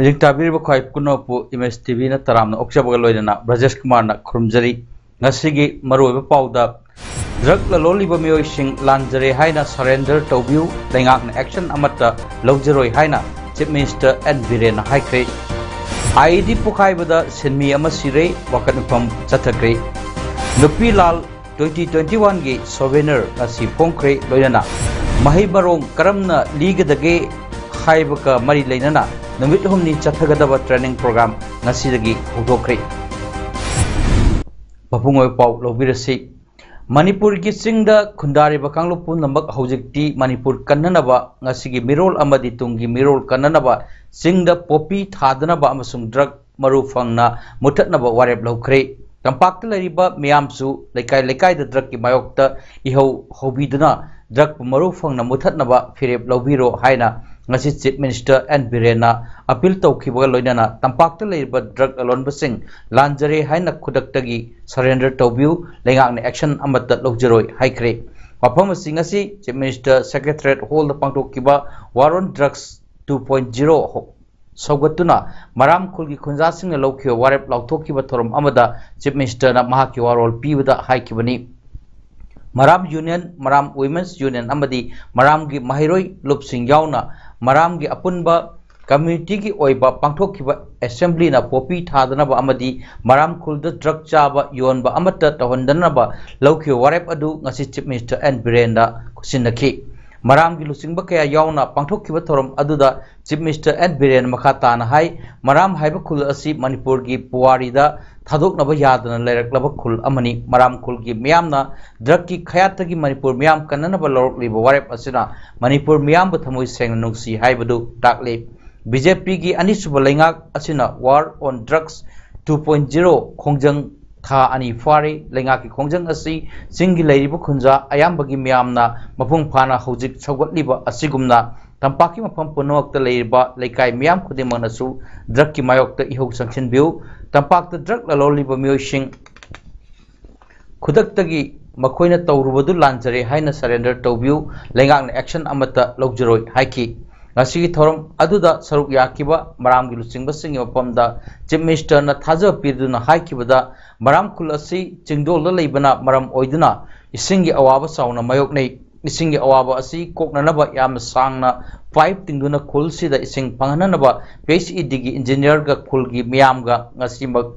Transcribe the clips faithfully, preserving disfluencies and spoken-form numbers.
Music ꯇꯥꯕꯤꯔꯤꯕ ꯈ꯭ꯋꯥꯏ ꯄꯨꯝꯅꯃꯛꯄꯨ image T ꯚꯤꯅ ꯇꯔꯥꯝꯅ ꯑꯣꯛꯆꯕꯒ ꯂꯣꯏꯅꯅ ꯕ꯭ꯔꯖꯦꯁ ꯀꯨꯃꯥꯔꯅ ꯈꯨꯔꯨꯝꯖꯔꯤ꯫ ꯉꯁꯤꯒꯤ ꯃꯔꯨꯑꯣꯏꯕ ꯄꯥꯎꯗ, ꯗ꯭ꯔꯒ ꯂꯂꯣꯜꯂꯤꯕ ꯃꯤꯑꯣꯏꯁꯤꯡ ꯂꯥꯟꯖꯔꯦ ꯍꯥꯏꯅ ꯁꯔꯦꯟꯗꯔ ꯇꯧꯕꯤꯌꯨ, ꯂꯩꯉꯥꯛꯅ ꯑꯦꯛꯁꯟ ꯑꯃꯠꯇ ꯂꯧꯖꯔꯣꯏ ꯍꯥꯏꯅ ꯆꯤꯐ ꯃꯤꯅꯤꯁꯇꯔ ꯑꯦꯟ ꯕꯤꯔꯦꯟꯅ ꯍꯥꯏꯈ꯭ꯔꯦ꯫ ꯑꯥꯏ ꯏ ꯗꯤ ꯄꯣꯈꯥꯏꯕꯗ ꯁꯤꯟꯃꯤ ꯑꯃ ꯁꯤꯔꯦ, ꯋꯥꯀꯠ ꯃꯤꯐꯝ ꯆꯠꯊꯈ꯭ꯔꯦ꯫ ꯅꯨꯄꯤ ꯂꯥꯜ ꯇ꯭ꯋꯦꯟꯇꯤ ꯇ꯭ꯋꯦꯟꯇꯤ ꯋꯥꯟꯒꯤ ꯁꯣꯚꯦꯅꯔ ꯉꯁꯤ ꯐꯣꯡꯈ꯭ꯔꯦ, ꯂꯣꯏꯅꯅ ꯃꯍꯩ ꯃꯔꯣꯡ ꯀꯔꯝꯅ ꯂꯤꯒꯗꯒꯦ ꯍꯥꯏꯕꯒ ꯃꯔꯤ ꯂꯩꯅꯅ ꯅꯨꯃꯤꯠ ꯍꯨꯝꯅꯤ ꯆꯠꯊꯒꯗꯕ ꯇ꯭ꯔꯦꯅꯤꯡ ꯄ꯭ꯔꯣꯒ꯭ꯔꯥꯝ ꯉꯁꯤꯗꯒꯤ ꯍꯧꯗꯣꯛꯈ꯭ꯔꯦ꯫ ꯃꯄꯨꯡ ꯑꯣꯏꯕ ꯄꯥꯎ ꯂꯧꯕꯤꯔꯁꯤ꯫ ꯃꯅꯤꯄꯨꯔꯒꯤ ꯆꯤꯡꯗ ꯈꯨꯟꯗꯥꯔꯤꯕ ꯀꯥꯡꯂꯨꯞ ꯄꯨꯝꯅꯃꯛ ꯍꯧꯖꯤꯛꯇꯤ ꯃꯅꯤꯄꯨꯔ ꯀꯟꯅꯅꯕ, ꯉꯁꯤꯒꯤ ꯃꯤꯔꯣꯜ ꯑꯃꯗꯤ ꯇꯨꯡꯒꯤ ꯃꯤꯔꯣꯜ ꯀꯟꯅꯅꯕ ꯆꯤꯡꯗ ꯄꯣꯄꯤ ꯊꯥꯗꯅꯕ ꯑꯃꯁꯨꯡ ꯗ꯭ꯔꯒ ꯃꯔꯨ ꯐꯪꯅ ꯃꯨꯊꯠꯅꯕ ꯋꯥꯔꯦꯞ ꯂꯧꯈ꯭ꯔꯦ꯫ ꯇꯝꯄꯥꯛꯇ ꯂꯩꯔꯤꯕ ꯃꯤꯌꯥꯝꯁꯨ ꯂꯩꯀꯥꯏ ꯂꯩꯀꯥꯏꯗ ꯗ꯭ꯔꯒꯀꯤ ꯃꯥꯌꯣꯛꯇ ꯏꯍꯧ ꯍꯧꯕꯤꯗꯨꯅ ꯗ꯭ꯔꯒꯄꯨ ꯃꯔꯨ ꯐꯪꯅ ꯃꯨꯊꯠꯅꯕ ꯐꯤꯔꯦꯞ ꯂꯧꯕꯤꯔꯣ ꯍꯥꯏꯅ ꯉꯁꯤ ꯆꯤꯐ ꯃꯤꯅꯤꯁꯇꯔ ꯑꯦꯟ ꯕꯤꯔꯦꯟꯅ ꯑꯄꯤꯜ ꯇꯧꯈꯤꯕꯒ ꯂꯣꯏꯅꯅ ꯇꯝꯄꯥꯛꯇ ꯂꯩꯔꯤꯕ ꯗ꯭ꯔꯒ ꯂꯂꯣꯟꯕꯁꯤꯡ ꯂꯥꯟꯖꯔꯦ ꯍꯥꯏꯅ ꯈꯨꯗꯛꯇꯒꯤ ꯁꯔꯦꯟꯗꯔ ꯇꯧꯕꯤꯌꯨ, ꯂꯩꯉꯥꯛꯅ ꯑꯦꯛꯁꯟ ꯑꯃꯠꯇ ꯂꯧꯖꯔꯣꯏ ꯍꯥꯏꯈ꯭ꯔꯦ꯫ ꯋꯥꯐꯝ ꯑꯁꯤ ꯉꯁꯤ ꯆꯤꯐ ꯃꯤꯅꯤꯁꯇꯔ ꯁꯦꯀ꯭ꯔꯦꯇꯔꯤꯌꯦꯠ ꯍꯣꯜꯗ ꯄꯥꯡꯊꯣꯛꯈꯤꯕ ꯋꯥꯔ ꯑꯣꯟ ꯗ꯭ꯔꯒꯁ ꯇꯨ ꯄꯣꯏꯟꯠ ꯖꯤꯔꯣ ꯁꯧꯒꯠꯇꯨꯅ ꯃꯔꯥꯝ ꯈꯨꯜꯒꯤ ꯈꯨꯟꯖꯥꯁꯤꯡꯅ ꯂꯧꯈꯤꯕ ꯋꯥꯔꯦꯞ ꯂꯥꯎꯊꯣꯛꯈꯤꯕ ꯊꯧꯔꯝ ꯑꯃꯗ ꯆꯤꯐ ꯃꯤꯅꯤꯁꯇꯔꯅ ꯃꯍꯥꯛꯀꯤ ꯋꯥꯔꯣꯜ ꯄꯤꯕꯗ ꯍꯥꯏꯈꯤꯕꯅꯤ꯫ ꯃꯔꯥꯝ ꯌꯨꯅꯤꯌꯟ, ꯃꯔꯥꯝ ꯋꯨꯃꯦꯟꯁ ꯌꯨꯅꯤꯌꯟ ꯑꯃꯗꯤ ꯃꯔꯥꯝꯒꯤ ꯃꯍꯩꯔꯣꯏ ꯂꯨꯞꯁꯤꯡ ꯌꯥꯎꯅ ꯃꯔꯥꯝꯒꯤ ꯑꯄꯨꯟꯕ ꯀꯝꯃ꯭ꯌꯨꯅꯤꯇꯤꯒꯤ ꯑꯣꯏꯕ ꯄꯥꯡꯊꯣꯛꯈꯤꯕ ꯑꯦꯁꯦꯝꯕ꯭ꯂꯤꯅ ꯄꯣꯄꯤ ꯊꯥꯗꯅꯕ ꯑꯃꯗꯤ ꯃꯔꯥꯝ ꯈꯨꯜꯗ ꯗ꯭ꯔꯒ ꯆꯥꯕ ꯌꯣꯟꯕ ꯑꯃꯠꯇ ꯇꯧꯍꯟꯗꯅꯕ ꯂꯧꯈꯤꯕ ꯋꯥꯔꯦꯞ ꯑꯗꯨ ꯉꯁꯤ ꯆꯤꯐ ꯃꯤꯅꯤꯁꯇꯔ ꯑꯦꯟ ꯕꯤꯔꯦꯟꯗ ꯈꯨꯠꯁꯤꯟꯅꯈꯤ꯫ ꯃꯔꯥꯝꯒꯤ ꯂꯨꯆꯤꯡꯕ ꯀꯌꯥ ꯌꯥꯎꯅ ꯄꯥꯡꯊꯣꯛꯈꯤꯕ ꯊꯧꯔꯝ ꯑꯗꯨꯗ ꯆꯤꯐ ꯃꯤꯅꯤꯁꯇꯔ ꯑꯦꯟ ꯕꯤꯔꯦꯟ ꯃꯈꯥ ꯇꯥꯅ ꯍꯥꯏ, ꯃꯔꯥꯝ ꯍꯥꯏꯕ ꯈꯨꯜ ꯑꯁꯤ ꯃꯅꯤꯄꯨꯔꯒꯤ ꯄꯨꯋꯥꯔꯤꯗ ꯊꯥꯗꯣꯛꯅꯕ ꯌꯥꯗꯅ ꯂꯩꯔꯛꯂꯕ ꯈꯨꯜ ꯑꯃꯅꯤ꯫ ꯃꯔꯥꯝ ꯈꯨꯜꯒꯤ ꯃꯤꯌꯥꯝꯅ ꯗ꯭ꯔꯒꯀꯤ ꯈꯌꯥꯠꯇꯒꯤ ꯃꯅꯤꯄꯨꯔ ꯃꯤꯌꯥꯝ ꯀꯟꯅꯅꯕ ꯂꯧꯔꯛꯂꯤꯕ ꯋꯥꯔꯦꯞ ꯑꯁꯤꯅ ꯃꯅꯤꯄꯨꯔ ꯃꯤꯌꯥꯝꯕꯨ ꯊꯃꯣꯏ ꯁꯦꯡꯅ ꯅꯨꯡꯁꯤ ꯍꯥꯏꯕꯗꯨ ꯇꯥꯛꯂꯤ꯫ ꯕꯤ ꯖꯦ ꯄꯤꯒꯤ ꯑꯅꯤꯁꯨꯕ ꯂꯩꯉꯥꯛ ꯑꯁꯤꯅ War on Drugs two point zero ꯈꯣꯡꯖꯪ ꯊꯥ ꯑꯅꯤ ꯐꯥꯔꯦ꯫ ꯂꯩꯉꯥꯛꯀꯤ ꯈꯣꯡꯖꯪ ꯑꯁꯤ ꯆꯤꯡꯒꯤ ꯂꯩꯔꯤꯕ ꯈꯨꯟꯖꯥ ꯑꯌꯥꯝꯕꯒꯤ ꯃꯤꯌꯥꯝꯅ ꯃꯄꯨꯡ ꯐꯥꯅ ꯍꯧꯖꯤꯛ ꯁꯧꯒꯠꯂꯤꯕ ꯑꯁꯤꯒꯨꯝꯅ ꯇꯝꯄꯥꯛꯀꯤ ꯃꯐꯝ ꯄꯨꯝꯅꯃꯛꯇ ꯂꯩꯔꯤꯕ ꯂꯩꯀꯥꯏ ꯃꯤꯌꯥꯝ ꯈꯨꯗꯤꯡꯃꯛꯅꯁꯨ ꯗ꯭ꯔꯒꯀꯤ ꯃꯥꯌꯣꯛꯇ ꯏꯍꯧ ꯆꯪꯁꯤꯟꯕꯤꯌꯨ꯫ ꯇꯝꯄꯥꯛꯇ ꯗ꯭ꯔꯒ ꯂꯂꯣꯜꯂꯤꯕ ꯃꯤꯑꯣꯏꯁꯤꯡ ꯈꯨꯗꯛꯇꯒꯤ ꯃꯈꯣꯏꯅ ꯇꯧꯔꯨꯕꯗꯨ ꯂꯥꯟꯖꯔꯦ ꯍꯥꯏꯅ surrender ꯇꯧꯕꯤꯌꯨ꯫ ꯂꯩꯉꯥꯛꯅ action ꯑꯃꯠꯇ ꯂꯧꯖꯔꯣꯏ ꯍꯥꯏꯈꯤ꯫ ꯉꯁꯤꯒꯤ ꯊꯧꯔꯝ ꯑꯗꯨꯗ ꯁꯔꯨꯛ ꯌꯥꯈꯤꯕ ꯃꯔꯥꯝꯒꯤ ꯂꯨꯆꯤꯡꯕꯁꯤꯡꯒꯤ ꯃꯐꯝꯗ Chief Minister ꯅ ꯊꯥꯖꯕ ꯄꯤꯗꯨꯅ ꯍꯥꯏꯈꯤꯕꯗ, ꯃꯔꯥꯝ ꯈꯨꯜ ꯑꯁꯤ ꯆꯤꯡꯗꯣꯜꯗ ꯂꯩꯕꯅ ꯃꯔꯝ ꯑꯣꯏꯗꯨꯅ ꯏꯁꯤꯡꯒꯤ ꯑꯋꯥꯕ ꯆꯥꯎꯅ ꯃꯥꯌꯣꯛꯅꯩ꯫ ꯏꯁꯤꯡꯒꯤ ꯑꯋꯥꯕ ꯑꯁꯤ ꯀꯣꯛꯅꯅꯕ ꯌꯥꯝꯅ ꯁꯥꯡꯅ pipe ꯇꯤꯡꯗꯨꯅ ꯈꯨꯜꯁꯤꯗ ꯏꯁꯤꯡ ꯐꯪꯍꯟꯅꯅꯕ P H E D ꯒꯤ engineer ꯒ ꯈꯨꯜꯒꯤ ꯃꯤꯌꯥꯝꯒ ꯉꯁꯤꯃꯛ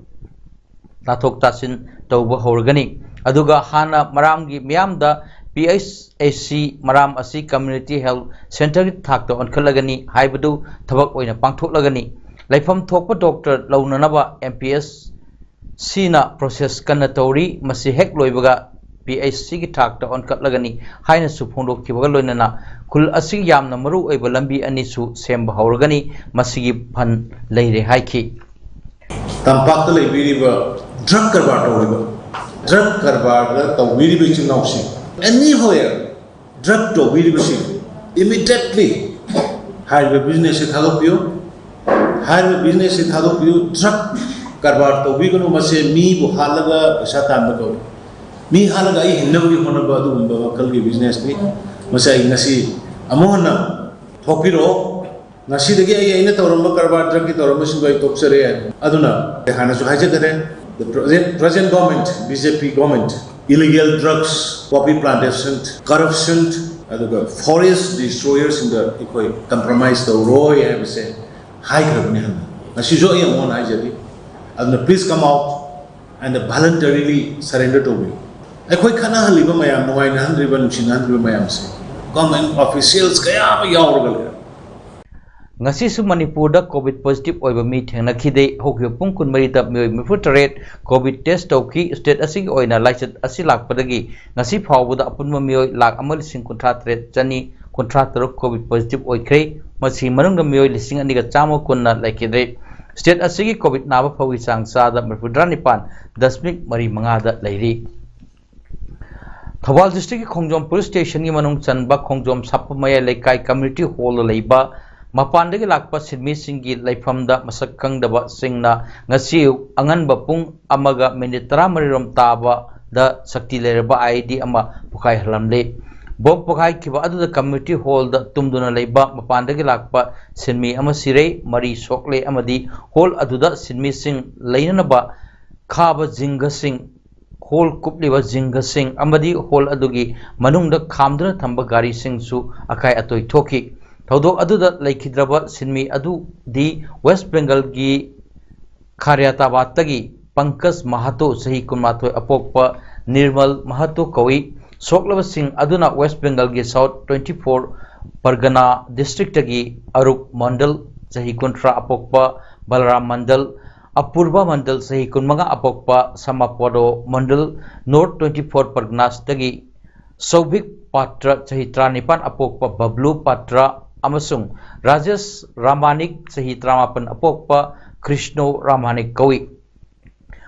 ꯇꯥꯊꯣꯛ ꯇꯥꯁꯤꯟ ꯇꯧꯕ ꯍꯧꯔꯒꯅꯤ꯫ ꯑꯗꯨꯒ ꯍꯥꯟꯅ ꯃꯔꯥꯝꯒꯤ ꯃꯤꯌꯥꯝꯗ P H A C ꯃꯔꯥꯝ ꯑꯁꯤ community health centre ꯒꯤ ꯊꯥꯛꯇ ꯑꯣꯟꯈꯠꯂꯒꯅꯤ ꯍꯥꯏꯕꯗꯨ ꯊꯕꯛ ꯑꯣꯏꯅ ꯄꯥꯡꯊꯣꯛꯂꯒꯅꯤ꯫ ꯂꯩꯐꯝ ꯊꯣꯛꯄ doctor ꯂꯧꯅꯅꯕ M P H C ꯅ process ꯀꯟꯅ ꯇꯧꯔꯤ꯫ ꯃꯁꯤ ꯍꯦꯛ ꯂꯣꯏꯕꯒ P H C ꯒꯤ ꯊꯥꯛꯇ ꯑꯣꯟꯈꯠꯂꯒꯅꯤ ꯍꯥꯏꯅꯁꯨ ꯐꯣꯡꯗꯣꯛꯈꯤꯕꯒ ꯂꯣꯏꯅꯅ ꯈꯨꯜ ꯑꯁꯤꯒꯤ ꯌꯥꯝꯅ ꯃꯔꯨ ꯑꯣꯏꯕ ꯂꯝꯕꯤ ꯑꯅꯤꯁꯨ ꯁꯦꯝꯕ ꯍꯧꯔꯒꯅꯤ꯫ ꯃꯁꯤꯒꯤ ꯐꯟ ꯂꯩꯔꯦ ꯍꯥꯏꯈꯤ꯫ ꯇꯝꯄꯥꯛꯇ ꯂꯩꯕꯤꯔꯤꯕ ꯗ꯭ꯔꯒ ꯀꯔꯕꯥꯔ ꯇꯧꯔꯤꯕ, ꯗ꯭ꯔꯒ ꯀꯔꯕꯥꯔꯗ ꯇꯧꯕꯤꯔꯤꯕ ꯏꯆꯤꯜ ꯏꯅꯥꯎꯁꯤꯡ, anywhere ꯗ꯭ꯔꯒ ꯇꯧꯕꯤꯔꯤꯕꯁꯤꯡ, immediately ꯍꯥꯏꯔꯤꯕ business ꯁꯦ ꯊꯥꯗꯣꯛꯄꯤꯌꯨ꯫ ꯍꯥꯏꯔꯤꯕ business ꯁꯦ ꯊꯥꯗꯣꯛꯄꯤꯌꯨ꯫ ꯗ꯭ꯔꯒ ꯀꯔꯕꯥꯔ ꯇꯧꯕꯤꯒꯅꯨ꯫ ꯃꯁꯦ ꯃꯤꯕꯨ ꯍꯥꯠꯂꯒ ꯄꯩꯁꯥ ꯇꯥꯟꯕ ꯀꯧꯏ꯫ ꯃꯤ ꯍꯥꯠꯂꯒ ꯑꯩ ꯍꯤꯡꯅꯕꯒꯤ ꯍꯣꯠꯅꯕ ꯑꯗꯨꯒꯨꯝꯕ ꯃꯈꯜꯒꯤ business ꯅꯤ꯫ ꯃꯁꯤ ꯑꯩ ꯉꯁꯤ ꯑꯃꯨꯛ ꯍꯟꯅ ꯊꯣꯛꯄꯤꯔꯛꯑꯣ꯫ ꯉꯁꯤꯗꯒꯤ ꯑꯩ, ꯑꯩꯅ ꯇꯧꯔꯝꯕ ꯀꯔꯕꯥꯔ, ꯗ꯭ꯔꯒꯀꯤ ꯇꯧꯔꯝꯕꯁꯤꯡꯗꯣ ꯑꯩ ꯇꯣꯛꯆꯔꯦ꯫ ꯑꯗꯨꯅ ꯍꯥꯟꯅꯁꯨ ꯍꯥꯏꯖꯈꯔꯦ, the present, present government, B J P government, illegal drugs, poppy plantation, corruption, ꯑꯗꯨꯒ forest destroyer ꯁꯤꯡꯗ ꯑꯩꯈꯣꯏ compromise ꯇꯧꯔꯣꯏ ꯍꯥꯏꯕꯁꯦ ꯍꯥꯏꯈ꯭ꯔꯕꯅꯤ ꯍꯥꯟꯅ꯫ ꯉꯁꯤꯁꯨ ꯑꯩ ꯑꯃꯨꯛ ꯍꯟꯅ ꯍꯥꯏꯖꯔꯤ꯫ ꯑꯗꯨꯅ please come out and voluntarily surrender ꯇꯧꯕꯤꯌꯨ꯫ ꯑꯩꯈꯣꯏ ꯈꯠꯅꯍꯜꯂꯤꯕ ꯃꯌꯥꯝ, ꯅꯨꯡꯉꯥꯏꯅꯍꯟꯗ꯭ꯔꯤꯕ, ꯅꯨꯡꯁꯤꯅꯍꯟꯗ꯭ꯔꯤꯕ ꯃꯌꯥꯝꯁꯦ government officials ꯀꯌꯥ ꯑꯃ ꯌꯥꯎꯔꯒ ꯂꯩꯔꯦ꯫ ꯉꯁꯤꯁꯨ ꯃꯅꯤꯄꯨꯔꯗ COVID positive ꯑꯣꯏꯕ ꯃꯤ ꯊꯦꯡꯅꯈꯤꯗꯦ꯫ ꯍꯧꯈꯤꯕ ꯄꯨꯡ ꯀꯨꯟꯃꯔꯤꯗ ꯃꯤꯑꯣꯏ ꯃꯔꯤꯐꯨ ꯇꯔꯦꯠ COVID test ꯇꯧꯈꯤ꯫ State ꯑꯁꯤꯒꯤ ꯑꯣꯏꯅ ꯂꯥꯏꯆꯠ ꯑꯁꯤ ꯂꯥꯛꯄꯗꯒꯤ ꯉꯁꯤ ꯐꯥꯎꯕꯗ ꯑꯄꯨꯟꯕ ꯃꯤꯑꯣꯏ ꯂꯥꯈ ꯑꯃ ꯂꯤꯁꯤꯡ ꯀꯨꯟꯊ꯭ꯔꯥ ꯇꯔꯦꯠ ꯆꯅꯤ ꯀꯨꯟꯊ꯭ꯔꯥ ꯇꯔꯨꯛ COVID positive ꯑꯣꯏꯈ꯭ꯔꯦ꯫ ꯃꯁꯤꯒꯤ ꯃꯅꯨꯡꯗ ꯃꯤꯑꯣꯏ ꯂꯤꯁꯤꯡ ꯑꯅꯤꯒ ꯆꯥꯝꯃ ꯀꯨꯟꯅ ꯂꯩꯈꯤꯗ꯭ꯔꯦ꯫ State ꯑꯁꯤꯒꯤ COVID ꯅꯥꯕ ꯐꯕꯒꯤ ꯆꯥꯡ ꯆꯥꯗ ꯃꯔꯤꯐꯨꯇꯔꯥ ꯅꯤꯄꯥꯟ ꯗꯁꯃꯤꯛ ꯃꯔꯤ ꯃꯉꯥꯗ ꯂꯩꯔꯤ꯫ ꯊꯧꯕꯥꯜ districtꯀꯤ ꯈꯣꯡꯖꯣꯝ police stationꯒꯤ ꯃꯅꯨꯡ ꯆꯟꯕ ꯈꯣꯡꯖꯣꯝ ꯁꯥꯄꯝ ꯃꯌꯥꯏ ꯂꯩꯀꯥꯏ community hallꯗ ꯂꯩꯕ ꯃꯄꯥꯟꯗꯒꯤ ꯂꯥꯛꯄ ꯁꯤꯟꯃꯤꯁꯤꯡꯒꯤ ꯂꯩꯐꯝꯗ ꯃꯁꯛ ꯈꯪꯗꯕꯁꯤꯡꯅ ꯉꯁꯤ ꯑꯌꯨꯛ ꯑꯉꯟꯕ ꯄꯨꯡ ꯑꯃꯒ ꯃꯤꯅꯤꯠ ꯇꯔꯥꯃꯔꯤꯔꯣꯝ ꯇꯥꯕꯗ ꯁꯛꯇꯤ ꯂꯩꯔꯕ IED ꯑꯃ ꯄꯣꯈꯥꯏꯍꯜꯂꯝꯂꯦ꯫ Bomb ꯄꯣꯈꯥꯏꯈꯤꯕ ꯑꯗꯨꯗ community hallꯗ ꯇꯨꯝꯗꯨꯅ ꯂꯩꯕ ꯃꯄꯥꯟꯗꯒꯤ ꯂꯥꯛꯄ ꯁꯤꯟꯃꯤ ꯑꯃ ꯁꯤꯔꯦ, ꯃꯔꯤ ꯁꯣꯛꯂꯦ ꯑꯃꯗꯤ hall ꯑꯗꯨꯗ ꯁꯤꯟꯃꯤꯁꯤꯡ ꯂꯩꯅꯅꯕ ꯈꯥꯕ ꯖꯤꯡꯒꯁꯤꯡ, hall ꯀꯨꯞꯂꯤꯕ ꯖꯤꯡꯒꯁꯤꯡ ꯑꯃꯗꯤ hall ꯑꯗꯨꯒꯤ ꯃꯅꯨꯡꯗ ꯈꯥꯝꯗꯨꯅ ꯊꯝꯕ ꯒꯥꯔꯤꯁꯤꯡꯁꯨ ꯑꯀꯥꯏ ꯑꯇꯣꯏ ꯊꯣꯛꯈꯤ꯫ ꯊꯧꯗꯣꯛ ꯑꯗꯨꯗ ꯂꯩꯈꯤꯗ꯭ꯔꯕ ꯁꯤꯟꯃꯤ ꯑꯗꯨꯗꯤ West Bengalꯒꯤ ꯈꯥꯔꯤꯌꯥꯇꯥꯕꯥꯗꯇꯒꯤ ꯄꯪꯀꯖ ꯃꯍꯥꯇꯣ, ꯆꯍꯤ ꯀꯨꯟꯃꯥꯊꯣꯏ, ꯑꯄꯣꯛꯄ ꯅꯤꯔꯃꯜ ꯃꯍꯥꯇꯣ ꯀꯧꯏ꯫ ꯁꯣꯛꯂꯕꯁꯤꯡ ꯑꯗꯨꯅ West Bengalꯒꯤ South twenty four Pargana districtꯇꯒꯤ ꯑꯔꯨꯞ ꯃꯟꯗꯜ, ꯆꯍꯤ ꯀꯨꯟꯊ꯭ꯔꯥ, ꯑꯄꯣꯛꯄ ꯕꯂꯔꯥꯝ ꯃꯟꯗꯜ, ꯑꯄꯨꯔꯕ ꯃꯟꯗꯜ, ꯆꯍꯤ ꯀꯨꯟꯃꯉꯥ, ꯑꯄꯣꯛꯄ ꯁꯃꯥꯄꯣꯗꯣ ꯃꯟꯗꯜ, North twenty four Parganasꯇꯒꯤ ꯁꯧꯚꯤꯛ ꯄꯥꯇ꯭ꯔ, ꯆꯍꯤ ꯇꯔꯥꯅꯤꯄꯥꯟ, ꯑꯄꯣꯛꯄ ꯕꯕ꯭ꯂꯨ ꯄꯥꯇ꯭ꯔ, ꯑꯃꯁꯨꯡ ꯔꯥꯖꯦꯁ ꯔꯥꯃꯥꯅꯤꯛ, ꯆꯍꯤ ꯇꯔꯥꯃꯥꯄꯟ, ꯑꯄꯣꯛꯄ ꯀ꯭ꯔꯤꯁꯅꯣ ꯔꯥꯃꯥꯅꯤꯛ ꯀꯧꯏ꯫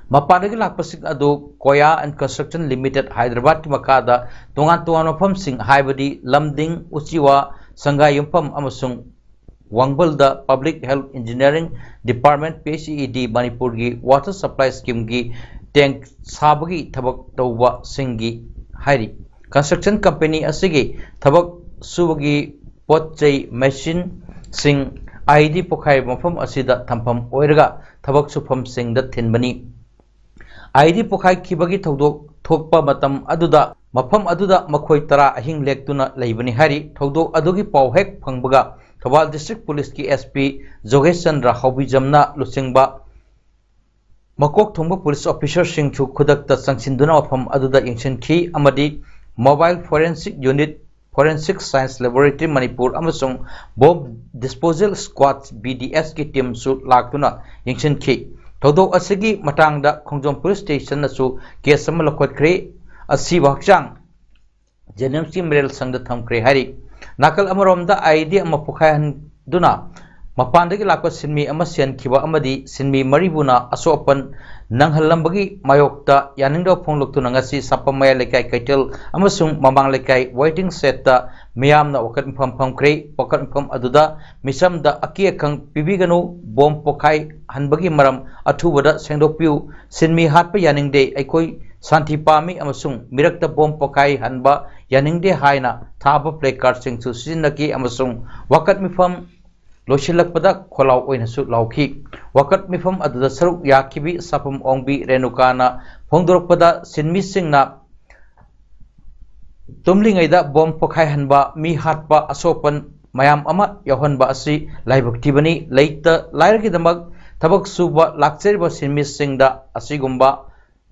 ꯃꯄꯥꯟꯗꯒꯤ ꯂꯥꯛꯄꯁꯤꯡ ꯑꯗꯨ Koya and Construction Limited ꯍꯥꯏꯗ꯭ꯔꯕꯥꯗꯀꯤ ꯃꯈꯥꯗ ꯇꯣꯉꯥꯟ ꯇꯣꯉꯥꯟꯕ ꯃꯐꯝꯁꯤꯡ, ꯍꯥꯏꯕꯗꯤ ꯂꯝꯗꯤꯡ, ꯎꯆꯤꯋꯥ, ꯁꯪꯒꯥꯏ ꯌꯨꯝꯐꯝ ꯑꯃꯁꯨꯡ ꯋꯥꯡꯕꯜꯗ Public Health Engineering Department, PHED, ꯃꯅꯤꯄꯨꯔꯒꯤ water supply schemeꯒꯤ tank ꯁꯥꯕꯒꯤ ꯊꯕꯛ ꯇꯧꯕꯁꯤꯡꯒꯤ ꯍꯥꯏꯔꯤ꯫ Construction company ꯑꯁꯤꯒꯤ ꯊꯕꯛ ꯁꯨꯕꯒꯤ ꯄꯣꯠ ꯆꯩ, machineꯁꯤꯡ IED ꯄꯣꯈꯥꯏꯕ ꯃꯐꯝ ꯑꯁꯤꯗ ꯊꯝꯐꯝ ꯑꯣꯏꯔꯒ ꯊꯕꯛ ꯁꯨꯐꯝꯁꯤꯡꯗ ꯊꯤꯟꯕꯅꯤ꯫ IED ꯄꯣꯈꯥꯏꯈꯤꯕꯒꯤ ꯊꯧꯗꯣꯛ ꯊꯣꯛꯄ ꯃꯇꯝ ꯑꯗꯨꯗ ꯃꯐꯝ ꯑꯗꯨꯗ ꯃꯈꯣꯏ ꯇꯔꯥ ꯑꯍꯤꯡ ꯂꯦꯛꯇꯨꯅ ꯂꯩꯕꯅꯤ ꯍꯥꯏꯔꯤ꯫ ꯊꯧꯗꯣꯛ ꯑꯗꯨꯒꯤ ꯄꯥꯎ ꯍꯦꯛ ꯐꯪꯕꯒ ꯊꯧꯕꯥꯜ district policeꯀꯤ SP ꯖꯣꯒꯦꯁ ꯆꯟꯗ꯭ꯔ ꯍꯥꯎꯕꯤꯖꯝꯅ ꯂꯨꯆꯤꯡꯕ ꯃꯀꯣꯛ ꯊꯣꯡꯕ police officerꯁꯤꯡꯁꯨ ꯈꯨꯗꯛꯇ ꯆꯪꯁꯤꯟꯗꯨꯅ ꯃꯐꯝ ꯑꯗꯨꯗ ꯌꯦꯡꯁꯤꯟꯈꯤ ꯑꯃꯗꯤ mobile forensic unit, Forensic Science Laboratory Manipur ꯑꯃꯁꯨꯡ Bomb Disposal Squad, BDSꯀꯤ teamꯁꯨ ꯂꯥꯛꯇꯨꯅ ꯌꯦꯡꯁꯤꯟꯈꯤ꯫ ꯊꯧꯗꯣꯛ ꯑꯁꯤꯒꯤ ꯃꯇꯥꯡꯗ ꯈꯣꯡꯖꯣꯝ police stationꯅꯁꯨ case ꯑꯃ ꯂꯧꯈꯠꯈ꯭ꯔꯦ꯫ ꯑꯁꯤꯕ ꯍꯛꯆꯥꯡ JNIMSꯀꯤ ꯃꯤꯔꯦꯜ ꯁꯪꯗ ꯊꯝꯈ꯭ꯔꯦ ꯍꯥꯏꯔꯤ꯫ ꯅꯥꯀꯜ ꯑꯃꯔꯣꯝꯗ IED ꯑꯃ ꯄꯣꯈꯥꯏꯍꯟꯗꯨꯅ ꯃꯄꯥꯟꯗꯒꯤ ꯂꯥꯛꯄ ꯁꯤꯟꯃꯤ ꯑꯃ ꯁꯤꯍꯟꯈꯤꯕ ꯑꯃꯗꯤ ꯁꯤꯟꯃꯤ ꯃꯔꯤꯕꯨꯅ ꯑꯁꯣꯛ ꯑꯄꯟ ꯅꯪꯍꯜꯂꯝꯕꯒꯤ ꯃꯥꯌꯣꯛꯇ ꯌꯥꯅꯤꯡꯗꯕ ꯐꯣꯡꯗꯣꯛꯇꯨꯅ ꯉꯁꯤ ꯁꯥꯄꯝ ꯃꯌꯥꯏ ꯂꯩꯀꯥꯏ ꯀꯩꯊꯦꯜ ꯑꯃꯁꯨꯡ ꯃꯃꯥꯡ ꯂꯩꯀꯥꯏ waiting shed ꯇ ꯃꯤꯌꯥꯝꯅ ꯋꯥꯀꯠ ꯃꯤꯐꯝ ꯐꯝꯈ꯭ꯔꯦ꯫ ꯋꯥꯀꯠ ꯃꯤꯐꯝ ꯑꯗꯨꯗ ꯃꯤꯆꯝꯗ ꯑꯀꯤ ꯑꯈꯪ ꯄꯤꯕꯤꯒꯅꯨ, ꯕꯣꯝ ꯄꯣꯈꯥꯏꯍꯟꯕꯒꯤ ꯃꯔꯝ ꯑꯊꯨꯕꯗ ꯁꯦꯡꯗꯣꯛꯄꯤꯌꯨ, ꯁꯤꯟꯃꯤ ꯍꯥꯠꯄ ꯌꯥꯅꯤꯡꯗꯦ, ꯑꯩꯈꯣꯏ ꯁꯥꯟꯇꯤ ꯄꯥꯝꯃꯤ ꯑꯃꯁꯨꯡ ꯃꯤꯔꯛꯇ ꯕꯣꯝ ꯄꯣꯈꯥꯏꯍꯟꯕ ꯌꯥꯅꯤꯡꯗꯦ ꯍꯥꯏꯅ ꯊꯥꯕ placard ꯁꯤꯡꯁꯨ ꯁꯤꯖꯤꯟꯅꯈꯤ ꯑꯃꯁꯨꯡ ꯋꯥꯀꯠ ꯃꯤꯐꯝ ꯂꯣꯏꯁꯤꯜꯂꯛꯄꯗ ꯈꯣꯜꯂꯥꯎ ꯑꯣꯏꯅꯁꯨ ꯂꯥꯎꯈꯤ꯫ ꯋꯥꯀꯠ ꯃꯤꯐꯝ ꯑꯗꯨꯗ ꯁꯔꯨꯛ ꯌꯥꯈꯤꯕꯤ ꯁꯥꯐꯝ ꯑꯣꯡꯕꯤ ꯔꯦꯅꯨꯀꯥꯅ ꯐꯣꯡꯗꯣꯔꯛꯄꯗ, ꯁꯤꯟꯃꯤꯁꯤꯡꯅ ꯇꯨꯝꯂꯤꯉꯩꯗ ꯕꯣꯝ ꯄꯣꯈꯥꯏꯍꯟꯕ, ꯃꯤ ꯍꯥꯠꯄ, ꯑꯁꯣꯛꯄꯟ ꯃꯌꯥꯝ ꯑꯃ ꯌꯥꯎꯍꯟꯕ ꯑꯁꯤ ꯂꯥꯏꯕꯛ ꯊꯤꯕꯅꯤ꯫ ꯂꯩꯇ ꯂꯥꯏꯔꯒꯤꯗꯃꯛ ꯊꯕꯛ ꯁꯨꯕ ꯂꯥꯛꯆꯔꯤꯕ ꯁꯤꯟꯃꯤꯁꯤꯡꯗ ꯑꯁꯤꯒꯨꯝꯕ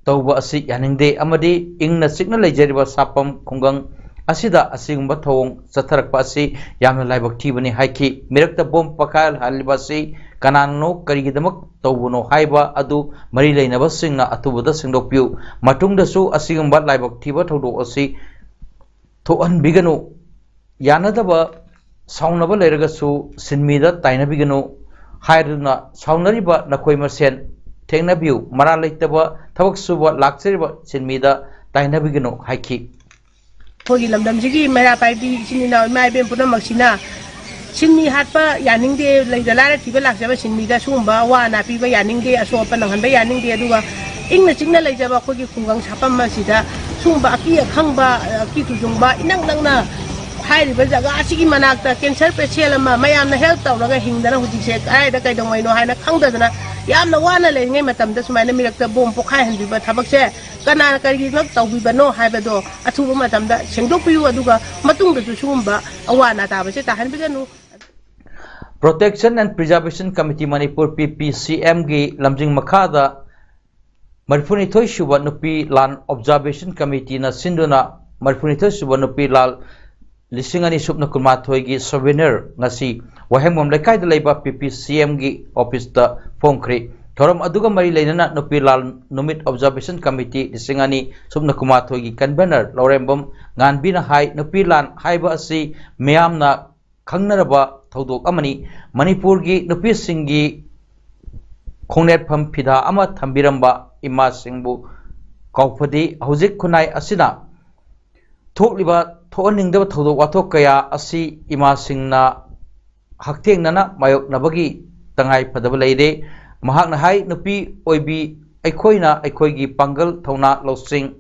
ꯇꯧꯕ ꯑꯁꯤ ꯌꯥꯅꯤꯡꯗꯦ ꯑꯃꯗꯤ ꯏꯪꯅ ꯆꯤꯛꯅ ꯂꯩꯖꯔꯤꯕ ꯁꯥꯐꯝ ꯈꯨꯡꯒꯪ ꯑꯁꯤꯗ ꯑꯁꯤꯒꯨꯝꯕ ꯊꯧꯑꯣꯡ ꯆꯠꯊꯔꯛꯄ ꯑꯁꯤ ꯌꯥꯝꯅ ꯂꯥꯏꯕꯛ ꯊꯤꯕꯅꯤ ꯍꯥꯏꯈꯤ꯫ ꯃꯤꯔꯛꯇ ꯕꯣꯝ ꯄꯣꯈꯥꯏꯍꯜꯂꯤꯕ ꯑꯁꯤ ꯀꯅꯥꯅꯅꯣ, ꯀꯔꯤꯒꯤꯗꯃꯛ ꯇꯧꯕꯅꯣ ꯍꯥꯏꯕ ꯑꯗꯨ ꯃꯔꯤ ꯂꯩꯅꯕꯁꯤꯡꯅ ꯑꯊꯨꯕꯗ ꯁꯦꯡꯗꯣꯛꯄꯤꯌꯨ꯫ ꯃꯇꯨꯡꯗꯁꯨ ꯑꯁꯤꯒꯨꯝꯕ ꯂꯥꯏꯕꯛ ꯊꯤꯕ ꯊꯧꯗꯣꯛ ꯑꯁꯤ ꯊꯣꯛꯍꯟꯕꯤꯒꯅꯨ꯫ ꯌꯥꯅꯗꯕ, ꯁꯥꯎꯅꯕ ꯂꯩꯔꯒꯁꯨ ꯁꯤꯟꯃꯤꯗ ꯇꯥꯏꯅꯕꯤꯒꯅꯨ ꯍꯥꯏꯗꯨꯅ ꯁꯥꯎꯅꯔꯤꯕ ꯅꯈꯣꯏ ꯃꯁꯦꯟ ꯊꯦꯡꯅꯕꯤꯌꯨ꯫ ꯃꯔꯥꯜ ꯂꯩꯇꯕ ꯊꯕꯛ ꯁꯨꯕ ꯂꯥꯛꯆꯔꯤꯕ ꯁꯤꯟꯃꯤꯗ ꯇꯥꯏꯅꯕꯤꯒꯅꯨ ꯍꯥꯏꯈꯤ꯫ ꯑꯩꯈꯣꯏꯒꯤ ꯂꯝꯗꯝꯁꯤꯒꯤ ꯃꯩꯔꯥ ꯄꯥꯏꯕꯤ ꯏꯆꯤꯟ ꯏꯅꯥꯎ ꯏꯃꯥ ꯏꯕꯦꯟ ꯄꯨꯝꯅꯃꯛꯁꯤꯅ ꯁꯤꯟꯃꯤ ꯍꯥꯠꯄ ꯌꯥꯅꯤꯡꯗꯦ, ꯂꯩꯇ ꯂꯥꯏꯔ ꯊꯤꯕ ꯂꯥꯛꯆꯕ ꯁꯤꯟꯃꯤꯗ ꯁꯤꯒꯨꯝꯕ ꯑꯋꯥ ꯑꯅꯥ ꯄꯤꯕ ꯌꯥꯅꯤꯡꯗꯦ, ꯑꯁꯣꯛ ꯑꯄꯟ ꯅꯪꯍꯟꯕ ꯌꯥꯅꯤꯡꯗꯦ꯫ ꯑꯗꯨꯒ ꯏꯪꯅ ꯆꯤꯛꯅ ꯂꯩꯖꯕ ꯑꯩꯈꯣꯏꯒꯤ ꯈꯨꯡꯒꯪ ꯁꯥꯐꯝ ꯑꯁꯤꯗ ꯁꯤꯒꯨꯝꯕ ꯑꯀꯤ ꯑꯈꯪꯕ, ꯑꯀꯤ ꯇꯨꯖꯨꯡꯕ ꯏꯅꯛ ꯅꯛꯅ ꯍꯥꯏꯔꯤꯕ ꯖꯒꯥ ꯑꯁꯤꯒꯤ ꯃꯅꯥꯛꯇ cancer patient ꯑꯃ ꯃꯌꯥꯝꯅ help ꯇꯧꯔꯒ ꯍꯤꯡꯗꯅ ꯍꯧꯖꯤꯛꯁꯦ ꯀꯗꯥꯏꯗ ꯀꯩꯗꯧꯉꯩꯅꯣ ꯍꯥꯏꯅ ꯈꯪꯗꯗꯅ ꯌꯥꯝꯅ ꯋꯥꯅ ꯂꯩꯔꯤꯉꯩ ꯃꯇꯝꯗ ꯁꯨꯃꯥꯏꯅ ꯃꯤꯔꯛꯇ ꯕꯣꯝ ꯄꯣꯈꯥꯏꯍꯟꯕꯤꯕ ꯊꯕꯛꯁꯦ ꯀꯅꯥꯅ ꯀꯔꯤꯒꯤꯅꯣ ꯇꯧꯕꯤꯕꯅꯣ ꯍꯥꯏꯕꯗꯣ ꯑꯊꯨꯕ ꯃꯇꯝꯗ ꯁꯦꯡꯗꯣꯛꯄꯤꯌꯨ꯫ ꯑꯗꯨꯒ ꯃꯇꯨꯡꯗꯁꯨ ꯁꯤꯒꯨꯝꯕ ꯑꯋꯥ ꯑꯅꯥ ꯇꯥꯕꯁꯦ ꯇꯥꯍꯟꯕꯤꯒꯅꯨ꯫ Protection and Preservation Committee Manipur, PPCM ꯒꯤ ꯂꯝꯖꯤꯡ ꯃꯈꯥꯗ ꯃꯔꯤꯐꯨꯅꯤꯊꯣꯏ ꯁꯨꯕ ꯅꯨꯄꯤ ꯂꯥꯟ Observation Committee ꯅ ꯁꯤꯟꯗꯨꯅ ꯃꯔꯤꯐꯨꯅꯤꯊꯣꯏ ꯁꯨꯕ ꯅꯨꯄꯤ ꯂꯥꯟ ꯂꯤꯁꯤꯡ ꯑꯅꯤ ꯁꯨꯞꯅ ꯀꯨꯟꯃꯥꯊꯣꯏꯒꯤ souvenir ꯉꯁꯤ ꯋꯥꯍꯦꯡꯕꯝ ꯂꯩꯀꯥꯏꯗ ꯂꯩꯕ PPCM ꯒꯤ office ꯇ ꯐꯣꯡꯈ꯭ꯔꯦ꯫ ꯊꯧꯔꯝ ꯑꯗꯨꯒ ꯃꯔꯤ ꯂꯩꯅꯅ ꯅꯨꯄꯤ ꯂꯥꯟ ꯅꯨꯃꯤꯠ Observation Committee ꯂꯤꯁꯤꯡ ꯑꯅꯤ ꯁꯨꯞꯅ ꯀꯨꯟꯃꯥꯊꯣꯏꯒꯤ convener ꯂꯧꯔꯦꯝꯕꯝ ꯉꯥꯟꯕꯤꯅ ꯍꯥꯏ, ꯅꯨꯄꯤ ꯂꯥꯟ ꯍꯥꯏꯕ ꯑꯁꯤ ꯃꯤꯌꯥꯝꯅ ꯈꯪꯅꯔꯕ ꯊꯧꯗꯣꯛ ꯑꯃꯅꯤ꯫ ꯃꯅꯤꯄꯨꯔꯒꯤ ꯅꯨꯄꯤꯁꯤꯡꯒꯤ ꯈꯣꯡꯅꯦꯠꯐꯝ ꯐꯤꯗꯥ ꯑꯃ ꯊꯝꯕꯤꯔꯝꯕ ꯏꯃꯥꯁꯤꯡꯕꯨ ꯀꯥꯎꯐꯗꯦ꯫ ꯍꯧꯖꯤꯛ ꯈꯨꯟꯅꯥꯏ ꯑꯁꯤꯅ ꯊꯣꯛꯂꯤꯕ ꯊꯣꯛꯍꯟꯅꯤꯡꯗꯕ ꯊꯧꯗꯣꯛ ꯋꯥꯊꯣꯛ ꯀꯌꯥ ꯑꯁꯤ ꯏꯃꯥꯁꯤꯡꯅ ꯍꯛꯊꯦꯡꯅꯅ ꯃꯥꯌꯣꯛꯅꯕꯒꯤ ꯇꯉꯥꯏ ꯐꯗꯕ ꯂꯩꯔꯦ꯫ ꯃꯍꯥꯛꯅ ꯍꯥꯏ, ꯅꯨꯄꯤ ꯑꯣꯏꯕꯤ ꯑꯩꯈꯣꯏꯅ ꯑꯩꯈꯣꯏꯒꯤ ꯄꯥꯡꯒꯜ, ꯊꯧꯅꯥ, ꯂꯧꯁꯤꯡ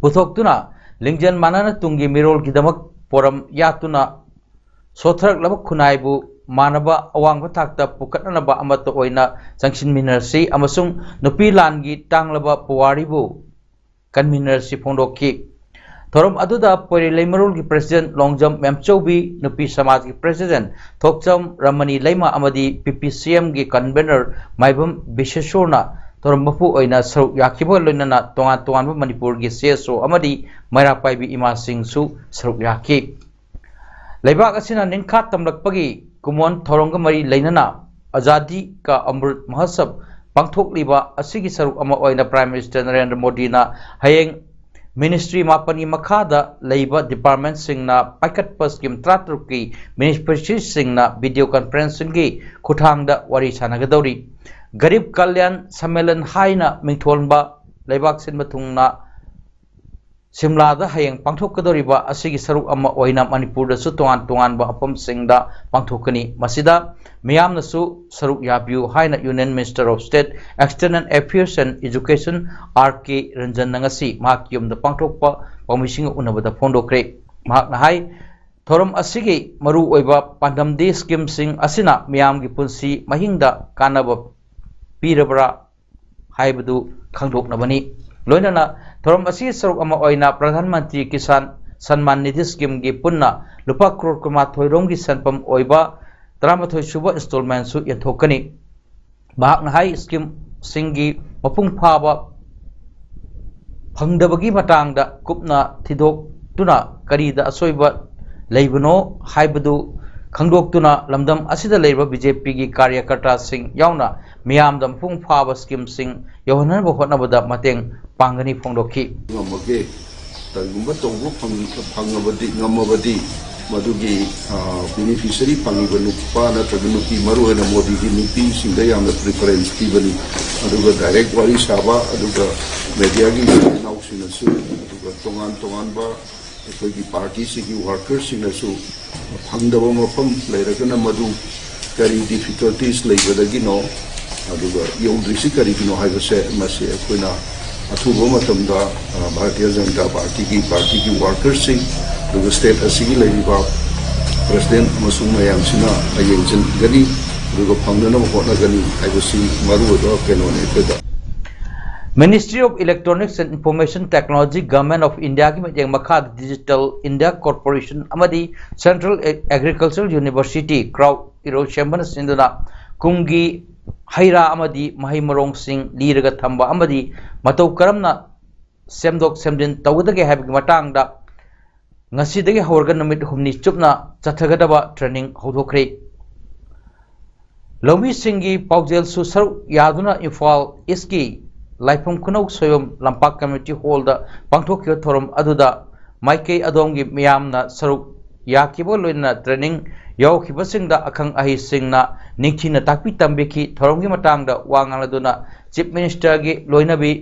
ꯄꯨꯊꯣꯛꯇꯨꯅ ꯂꯤꯡꯖꯦꯜ ꯃꯥꯟꯅꯅ ꯇꯨꯡꯒꯤ ꯃꯤꯔꯣꯜꯒꯤꯗꯃꯛ ꯄꯣꯔꯝ ꯌꯥꯠꯇꯨꯅ ꯁꯣꯠꯊꯔꯛꯂꯕ ꯈꯨꯟꯅꯥꯏꯕꯨ ꯃꯥꯟꯅꯕ ꯑꯋꯥꯡꯕ ꯊꯥꯛꯇ ꯄꯨꯈꯠꯅꯅꯕ ꯑꯃꯠꯇ ꯑꯣꯏꯅ ꯆꯪꯁꯤꯟꯃꯤꯟꯅꯔꯁꯤ ꯑꯃꯁꯨꯡ ꯅꯨꯄꯤ ꯂꯥꯟꯒꯤ ꯇꯥꯡꯂꯕ ꯄꯨꯋꯥꯔꯤꯕꯨ ꯀꯟꯚꯤꯅꯔꯁꯤ ꯐꯣꯡꯗꯣꯛꯈꯤ꯫ ꯊꯧꯔꯝ ꯑꯗꯨꯗ ꯄꯣꯏꯔꯩ ꯂꯩꯃꯔꯣꯜꯒꯤ president ꯂꯣꯡꯖꯝ ꯃꯦꯝꯆꯧꯕꯤ, ꯅꯨꯄꯤ ꯁꯃꯥꯖꯒꯤ president ꯊꯣꯛꯆꯝ ꯔꯃꯅꯤ ꯂꯩꯃ ꯑꯃꯗꯤ P P C Mꯒꯤ convener ꯃꯥꯏꯕꯝ ꯕꯤꯁꯦꯁꯣꯔꯅ ꯊꯧꯔꯝ ꯃꯄꯨ ꯑꯣꯏꯅ ꯁꯔꯨꯛ ꯌꯥꯈꯤꯕꯒ ꯂꯣꯏꯅꯅ ꯇꯣꯉꯥꯟ ꯇꯣꯉꯥꯟꯕ ꯃꯅꯤꯄꯨꯔꯒꯤ C S O ꯑꯃꯗꯤ ꯃꯩꯔꯥ ꯄꯥꯏꯕꯤ ꯏꯃꯥꯁꯤꯡꯁꯨ ꯁꯔꯨꯛ ꯌꯥꯈꯤ꯫ ꯂꯩꯕꯥꯛ ꯑꯁꯤꯅ ꯅꯤꯡꯈꯥ ꯇꯝꯂꯛꯄꯒꯤ ꯀꯨꯝꯑꯣꯟ ꯊꯧꯔꯝꯒ ꯃꯔꯤ ꯂꯩꯅꯅ ꯑꯖꯥꯗꯤ ꯀꯥ ꯑꯃ꯭ꯔꯨꯠ ꯃꯍꯣꯠꯁꯕ ꯄꯥꯡꯊꯣꯛꯂꯤꯕ ꯑꯁꯤꯒꯤ ꯁꯔꯨꯛ ꯑꯃ ꯑꯣꯏꯅ Prime Minister ꯅꯔꯦꯟꯗ꯭ꯔ ꯃꯣꯗꯤꯅ ꯍꯌꯦꯡ ministry ꯃꯥꯄꯟꯒꯤ ꯃꯈꯥꯗ ꯂꯩꯕ departmentꯁꯤꯡꯅ ꯄꯥꯏꯈꯠꯄ scheme ꯇꯔꯥꯇꯔꯨꯛꯀꯤ ministryꯁꯤꯡꯅ video conferencingꯒꯤ ꯈꯨꯠꯊꯥꯡꯗ ꯋꯥꯔꯤ ꯁꯥꯟꯅꯒꯗꯧꯔꯤ꯫ ꯒꯔꯤꯕ ꯀꯜꯌꯥꯟ ꯁꯝꯃꯦꯂꯟ ꯍꯥꯏꯅ ꯃꯤꯡꯊꯣꯟꯕ ꯂꯩꯕꯥꯛ ꯁꯤꯟꯕ ꯊꯨꯡꯅ ꯁꯤꯝꯂꯥꯗ ꯍꯌꯦꯡ ꯄꯥꯡꯊꯣꯛꯀꯗꯧꯔꯤꯕ ꯑꯁꯤꯒꯤ ꯁꯔꯨꯛ ꯑꯃ ꯑꯣꯏꯅ ꯃꯅꯤꯄꯨꯔꯗꯁꯨ ꯇꯣꯉꯥꯟ ꯇꯣꯉꯥꯟꯕ ꯃꯐꯝꯁꯤꯡꯗ ꯄꯥꯡꯊꯣꯛꯀꯅꯤ꯫ ꯃꯁꯤꯗ ꯃꯤꯌꯥꯝꯅꯁꯨ ꯁꯔꯨꯛ ꯌꯥꯕꯤꯌꯨ ꯍꯥꯏꯅ Union Minister of State External Affairs and Education R K ꯔꯟꯖꯟꯅ ꯉꯁꯤ ꯃꯍꯥꯛꯀꯤ ꯌꯨꯝꯗ ꯄꯥꯡꯊꯣꯛꯄ ꯄꯥꯎꯃꯤꯁꯤꯡꯒ ꯎꯅꯕꯗ ꯐꯣꯡꯗꯣꯛꯈ꯭ꯔꯦ꯫ ꯃꯍꯥꯛꯅ ꯍꯥꯏ, ꯊꯧꯔꯝ ꯑꯁꯤꯒꯤ ꯃꯔꯨꯑꯣꯏꯕ ꯄꯥꯟꯗꯝꯗꯤ schemeꯁꯤꯡ ꯑꯁꯤꯅ ꯃꯤꯌꯥꯝꯒꯤ ꯄꯨꯟꯁꯤ ꯃꯍꯤꯡꯗ ꯀꯥꯟꯅꯕ ꯄꯤꯔꯕ꯭ꯔꯥ ꯍꯥꯏꯕꯗꯨ ꯈꯪꯗꯣꯛꯅꯕꯅꯤ꯫ ꯂꯣꯏꯅꯅ ꯊꯧꯔꯝ ꯑꯁꯤꯒꯤ ꯁꯔꯨꯛ ꯑꯃ ꯑꯣꯏꯅ ꯄ꯭ꯔꯙꯥꯟ ꯃꯟꯇ꯭ꯔꯤ ꯀꯤꯁꯥꯟ ꯁꯟꯃꯥꯟ ꯅꯤꯙꯤ schemeꯒꯤ ꯄꯨꯟꯅ ꯂꯨꯄꯥ ꯀ꯭ꯔꯣꯔ ꯀꯨꯟꯃꯥꯊꯣꯏ ꯔꯣꯝꯒꯤ ꯁꯦꯟꯐꯝ ꯑꯣꯏꯕ ꯇꯔꯥꯃꯥꯊꯣꯏ ꯁꯨꯕ installmentꯁꯨ ꯌꯦꯟꯊꯣꯛꯀꯅꯤ꯫ ꯃꯍꯥꯛꯅ ꯍꯥꯏ, schemeꯁꯤꯡꯒꯤ ꯃꯄꯨꯡ ꯐꯥꯕ ꯐꯪꯗꯕꯒꯤ ꯃꯇꯥꯡꯗ ꯀꯨꯞꯅ ꯊꯤꯗꯣꯛꯇꯨꯅ ꯀꯔꯤꯗ ꯑꯁꯣꯏꯕ ꯂꯩꯕꯅꯣ ꯍꯥꯏꯕꯗꯨ ꯈꯪꯗꯣꯛꯇꯨꯅ ꯂꯝꯗꯝ ꯑꯁꯤꯗ ꯂꯩꯔꯤꯕ ꯕꯤ ꯖꯦ ꯄꯤꯒꯤ ꯀꯥꯔꯌꯀꯔꯇꯥꯁꯤꯡ ꯌꯥꯎꯅ ꯃꯤꯌꯥꯝꯗ ꯃꯄꯨꯡ ꯐꯥꯕ ꯁ꯭ꯀꯤꯝꯁꯤꯡ ꯌꯧꯍꯟꯅꯕ ꯍꯣꯠꯅꯕꯗ ꯃꯇꯦꯡ ꯄꯥꯡꯒꯅꯤ ꯐꯣꯡꯗꯣꯛꯈꯤ꯫ ꯉꯝꯃꯒꯦ꯫ ꯀꯔꯤꯒꯨꯝꯕ ꯇꯧꯕ ꯐꯪ-, ꯐꯪꯉꯕꯗꯤ, ꯉꯝꯃꯕꯗꯤ ꯃꯗꯨꯒꯤ, ꯑ, ꯕꯦꯅꯤꯐꯤꯁꯔꯤ ꯐꯪꯉꯤꯕ ꯅꯨꯄꯥ ꯅꯠꯇ꯭ꯔꯒ ꯅꯨꯄꯤ, ꯃꯔꯨꯑꯣꯏꯅ ꯃꯣꯗꯤꯒꯤ ꯅꯨꯄꯤꯁꯤꯡꯗ ꯌꯥꯝꯅ ꯄ꯭ꯔꯤꯐꯔꯦꯟꯁ ꯄꯤꯕꯅꯤ꯫ ꯑꯗꯨꯒ ꯗꯥꯏꯔꯦꯛ ꯋꯥꯔꯤ ꯁꯥꯕ, ꯑꯗꯨꯒ ꯃꯦꯗꯤꯌꯥꯒꯤ ꯏꯆꯤꯟ ꯏꯅꯥꯎꯁꯤꯡꯅꯁꯨ, ꯑꯗꯨꯒ ꯇꯣꯉꯥꯟ ꯇꯣꯉꯥꯟꯕ ꯑꯩꯈꯣꯏꯒꯤ ꯄꯥꯔꯇꯤꯁꯤꯒꯤ ꯋꯥꯔꯀꯔꯁꯤꯡꯅꯁꯨ ꯐꯪꯗꯕ ꯃꯐꯝ ꯂꯩꯔꯒꯅ ꯃꯗꯨ ꯀꯔꯤ ꯗꯤꯐꯤꯀꯜꯇꯤꯁ ꯂꯩꯕꯗꯒꯤꯅꯣ, ꯑꯗꯨꯒ ꯌꯧꯗ꯭ꯔꯤꯁꯤ ꯀꯔꯤꯒꯤꯅꯣ ꯍꯥꯏꯕꯁꯦ ꯃꯁꯤ ꯑꯩꯈꯣꯏꯅ ꯑꯊꯨꯕ ꯃꯇꯝꯗ, ꯑ, ꯚꯥꯔꯇꯤꯌ ꯖꯅꯇꯥ ꯄꯥꯔꯇꯤꯒꯤ, ꯄꯥꯔꯇꯤꯒꯤ ꯋꯥꯔꯀꯔꯁꯤꯡ, ꯑꯗꯨꯒ ꯁ꯭ꯇꯦꯠ ꯑꯁꯤꯒꯤ ꯂꯩꯔꯤꯕ ꯄ꯭ꯔꯁꯤꯗꯦꯟꯠ ꯑꯃꯁꯨꯡ ꯃꯌꯥꯝꯁꯤꯅ ꯌꯦꯡꯁꯤꯟꯒꯅꯤ, ꯑꯗꯨꯒ ꯐꯪꯅꯅꯕ ꯍꯣꯠꯅꯒꯅꯤ ꯍꯥꯏꯕꯁꯤ ꯃꯔꯨꯑꯣꯏꯕ ꯀꯩꯅꯣꯅꯤ ꯑꯩꯈꯣꯏꯗ꯫ Ministry of Electronics and Information Technology, Government of Indiaꯒꯤ ꯃꯤꯠꯌꯦꯡ ꯃꯈꯥꯗ Digital India Corporation ꯑꯃꯗꯤ Central Agricultural University ꯀ꯭ꯔꯥꯎꯗ ꯏꯔꯣꯏꯁꯦꯝꯕꯅ ꯁꯤꯟꯗꯨꯅ ꯀꯨꯝꯒꯤ ꯍꯩ ꯔꯥ ꯑꯃꯗꯤ ꯃꯍꯩ ꯃꯔꯣꯡꯁꯤꯡ ꯂꯤꯔꯒ ꯊꯝꯕ ꯑꯃꯗꯤ ꯃꯇꯧ ꯀꯔꯝꯅ ꯁꯦꯝꯗꯣꯛ ꯁꯦꯝꯖꯤꯟ ꯇꯧꯒꯗꯒꯦ ꯍꯥꯏꯕꯒꯤ ꯃꯇꯥꯡꯗ ꯉꯁꯤꯗꯒꯤ ꯍꯧꯔꯒ ꯅꯨꯃꯤꯠ ꯍꯨꯝꯅꯤ ꯆꯨꯞꯅ ꯆꯠꯊꯒꯗꯕ ꯇ꯭ꯔꯦꯅꯤꯡ ꯍꯧꯗꯣꯛꯈ꯭ꯔꯦ꯫ ꯂꯧꯃꯤꯁꯤꯡꯒꯤ ꯄꯥꯎꯖꯦꯜꯁꯨ ꯁꯔꯨꯛ ꯌꯥꯗꯨꯅ ꯏꯝꯐꯥꯜ ꯏꯁꯀꯤ ꯂꯥꯏꯐꯝ ꯈꯨꯅꯧ ꯁꯣꯏꯕꯝ ꯂꯝꯄꯥꯛ ꯀꯝꯃ꯭ꯌꯨꯅꯤꯇꯤ ꯍꯣꯜꯗ ꯄꯥꯡꯊꯣꯛꯈꯤꯕ ꯊꯧꯔꯝ ꯑꯗꯨꯗ ꯃꯥꯏꯀꯩ ꯑꯗꯣꯝꯒꯤ ꯃꯤꯌꯥꯝꯅ ꯁꯔꯨꯛ ꯌꯥꯈꯤꯕ ꯂꯣꯏꯅꯅ ꯇ꯭ꯔꯦꯅꯤꯡ ꯌꯥꯎꯈꯤꯕꯁꯤꯡꯗ ꯑꯈꯪ ꯑꯍꯩꯁꯤꯡꯅ ꯅꯤꯡꯊꯤꯅ ꯇꯥꯛꯄꯤ ꯇꯝꯕꯤꯈꯤ꯫ ꯊꯧꯔꯝꯒꯤ ꯃꯇꯥꯡꯗ ꯋꯥ ꯉꯥꯡꯂꯗꯨꯅ ꯆꯤꯐ ꯃꯤꯅꯤꯁꯇꯔꯒꯤ ꯂꯣꯏꯅꯕꯤ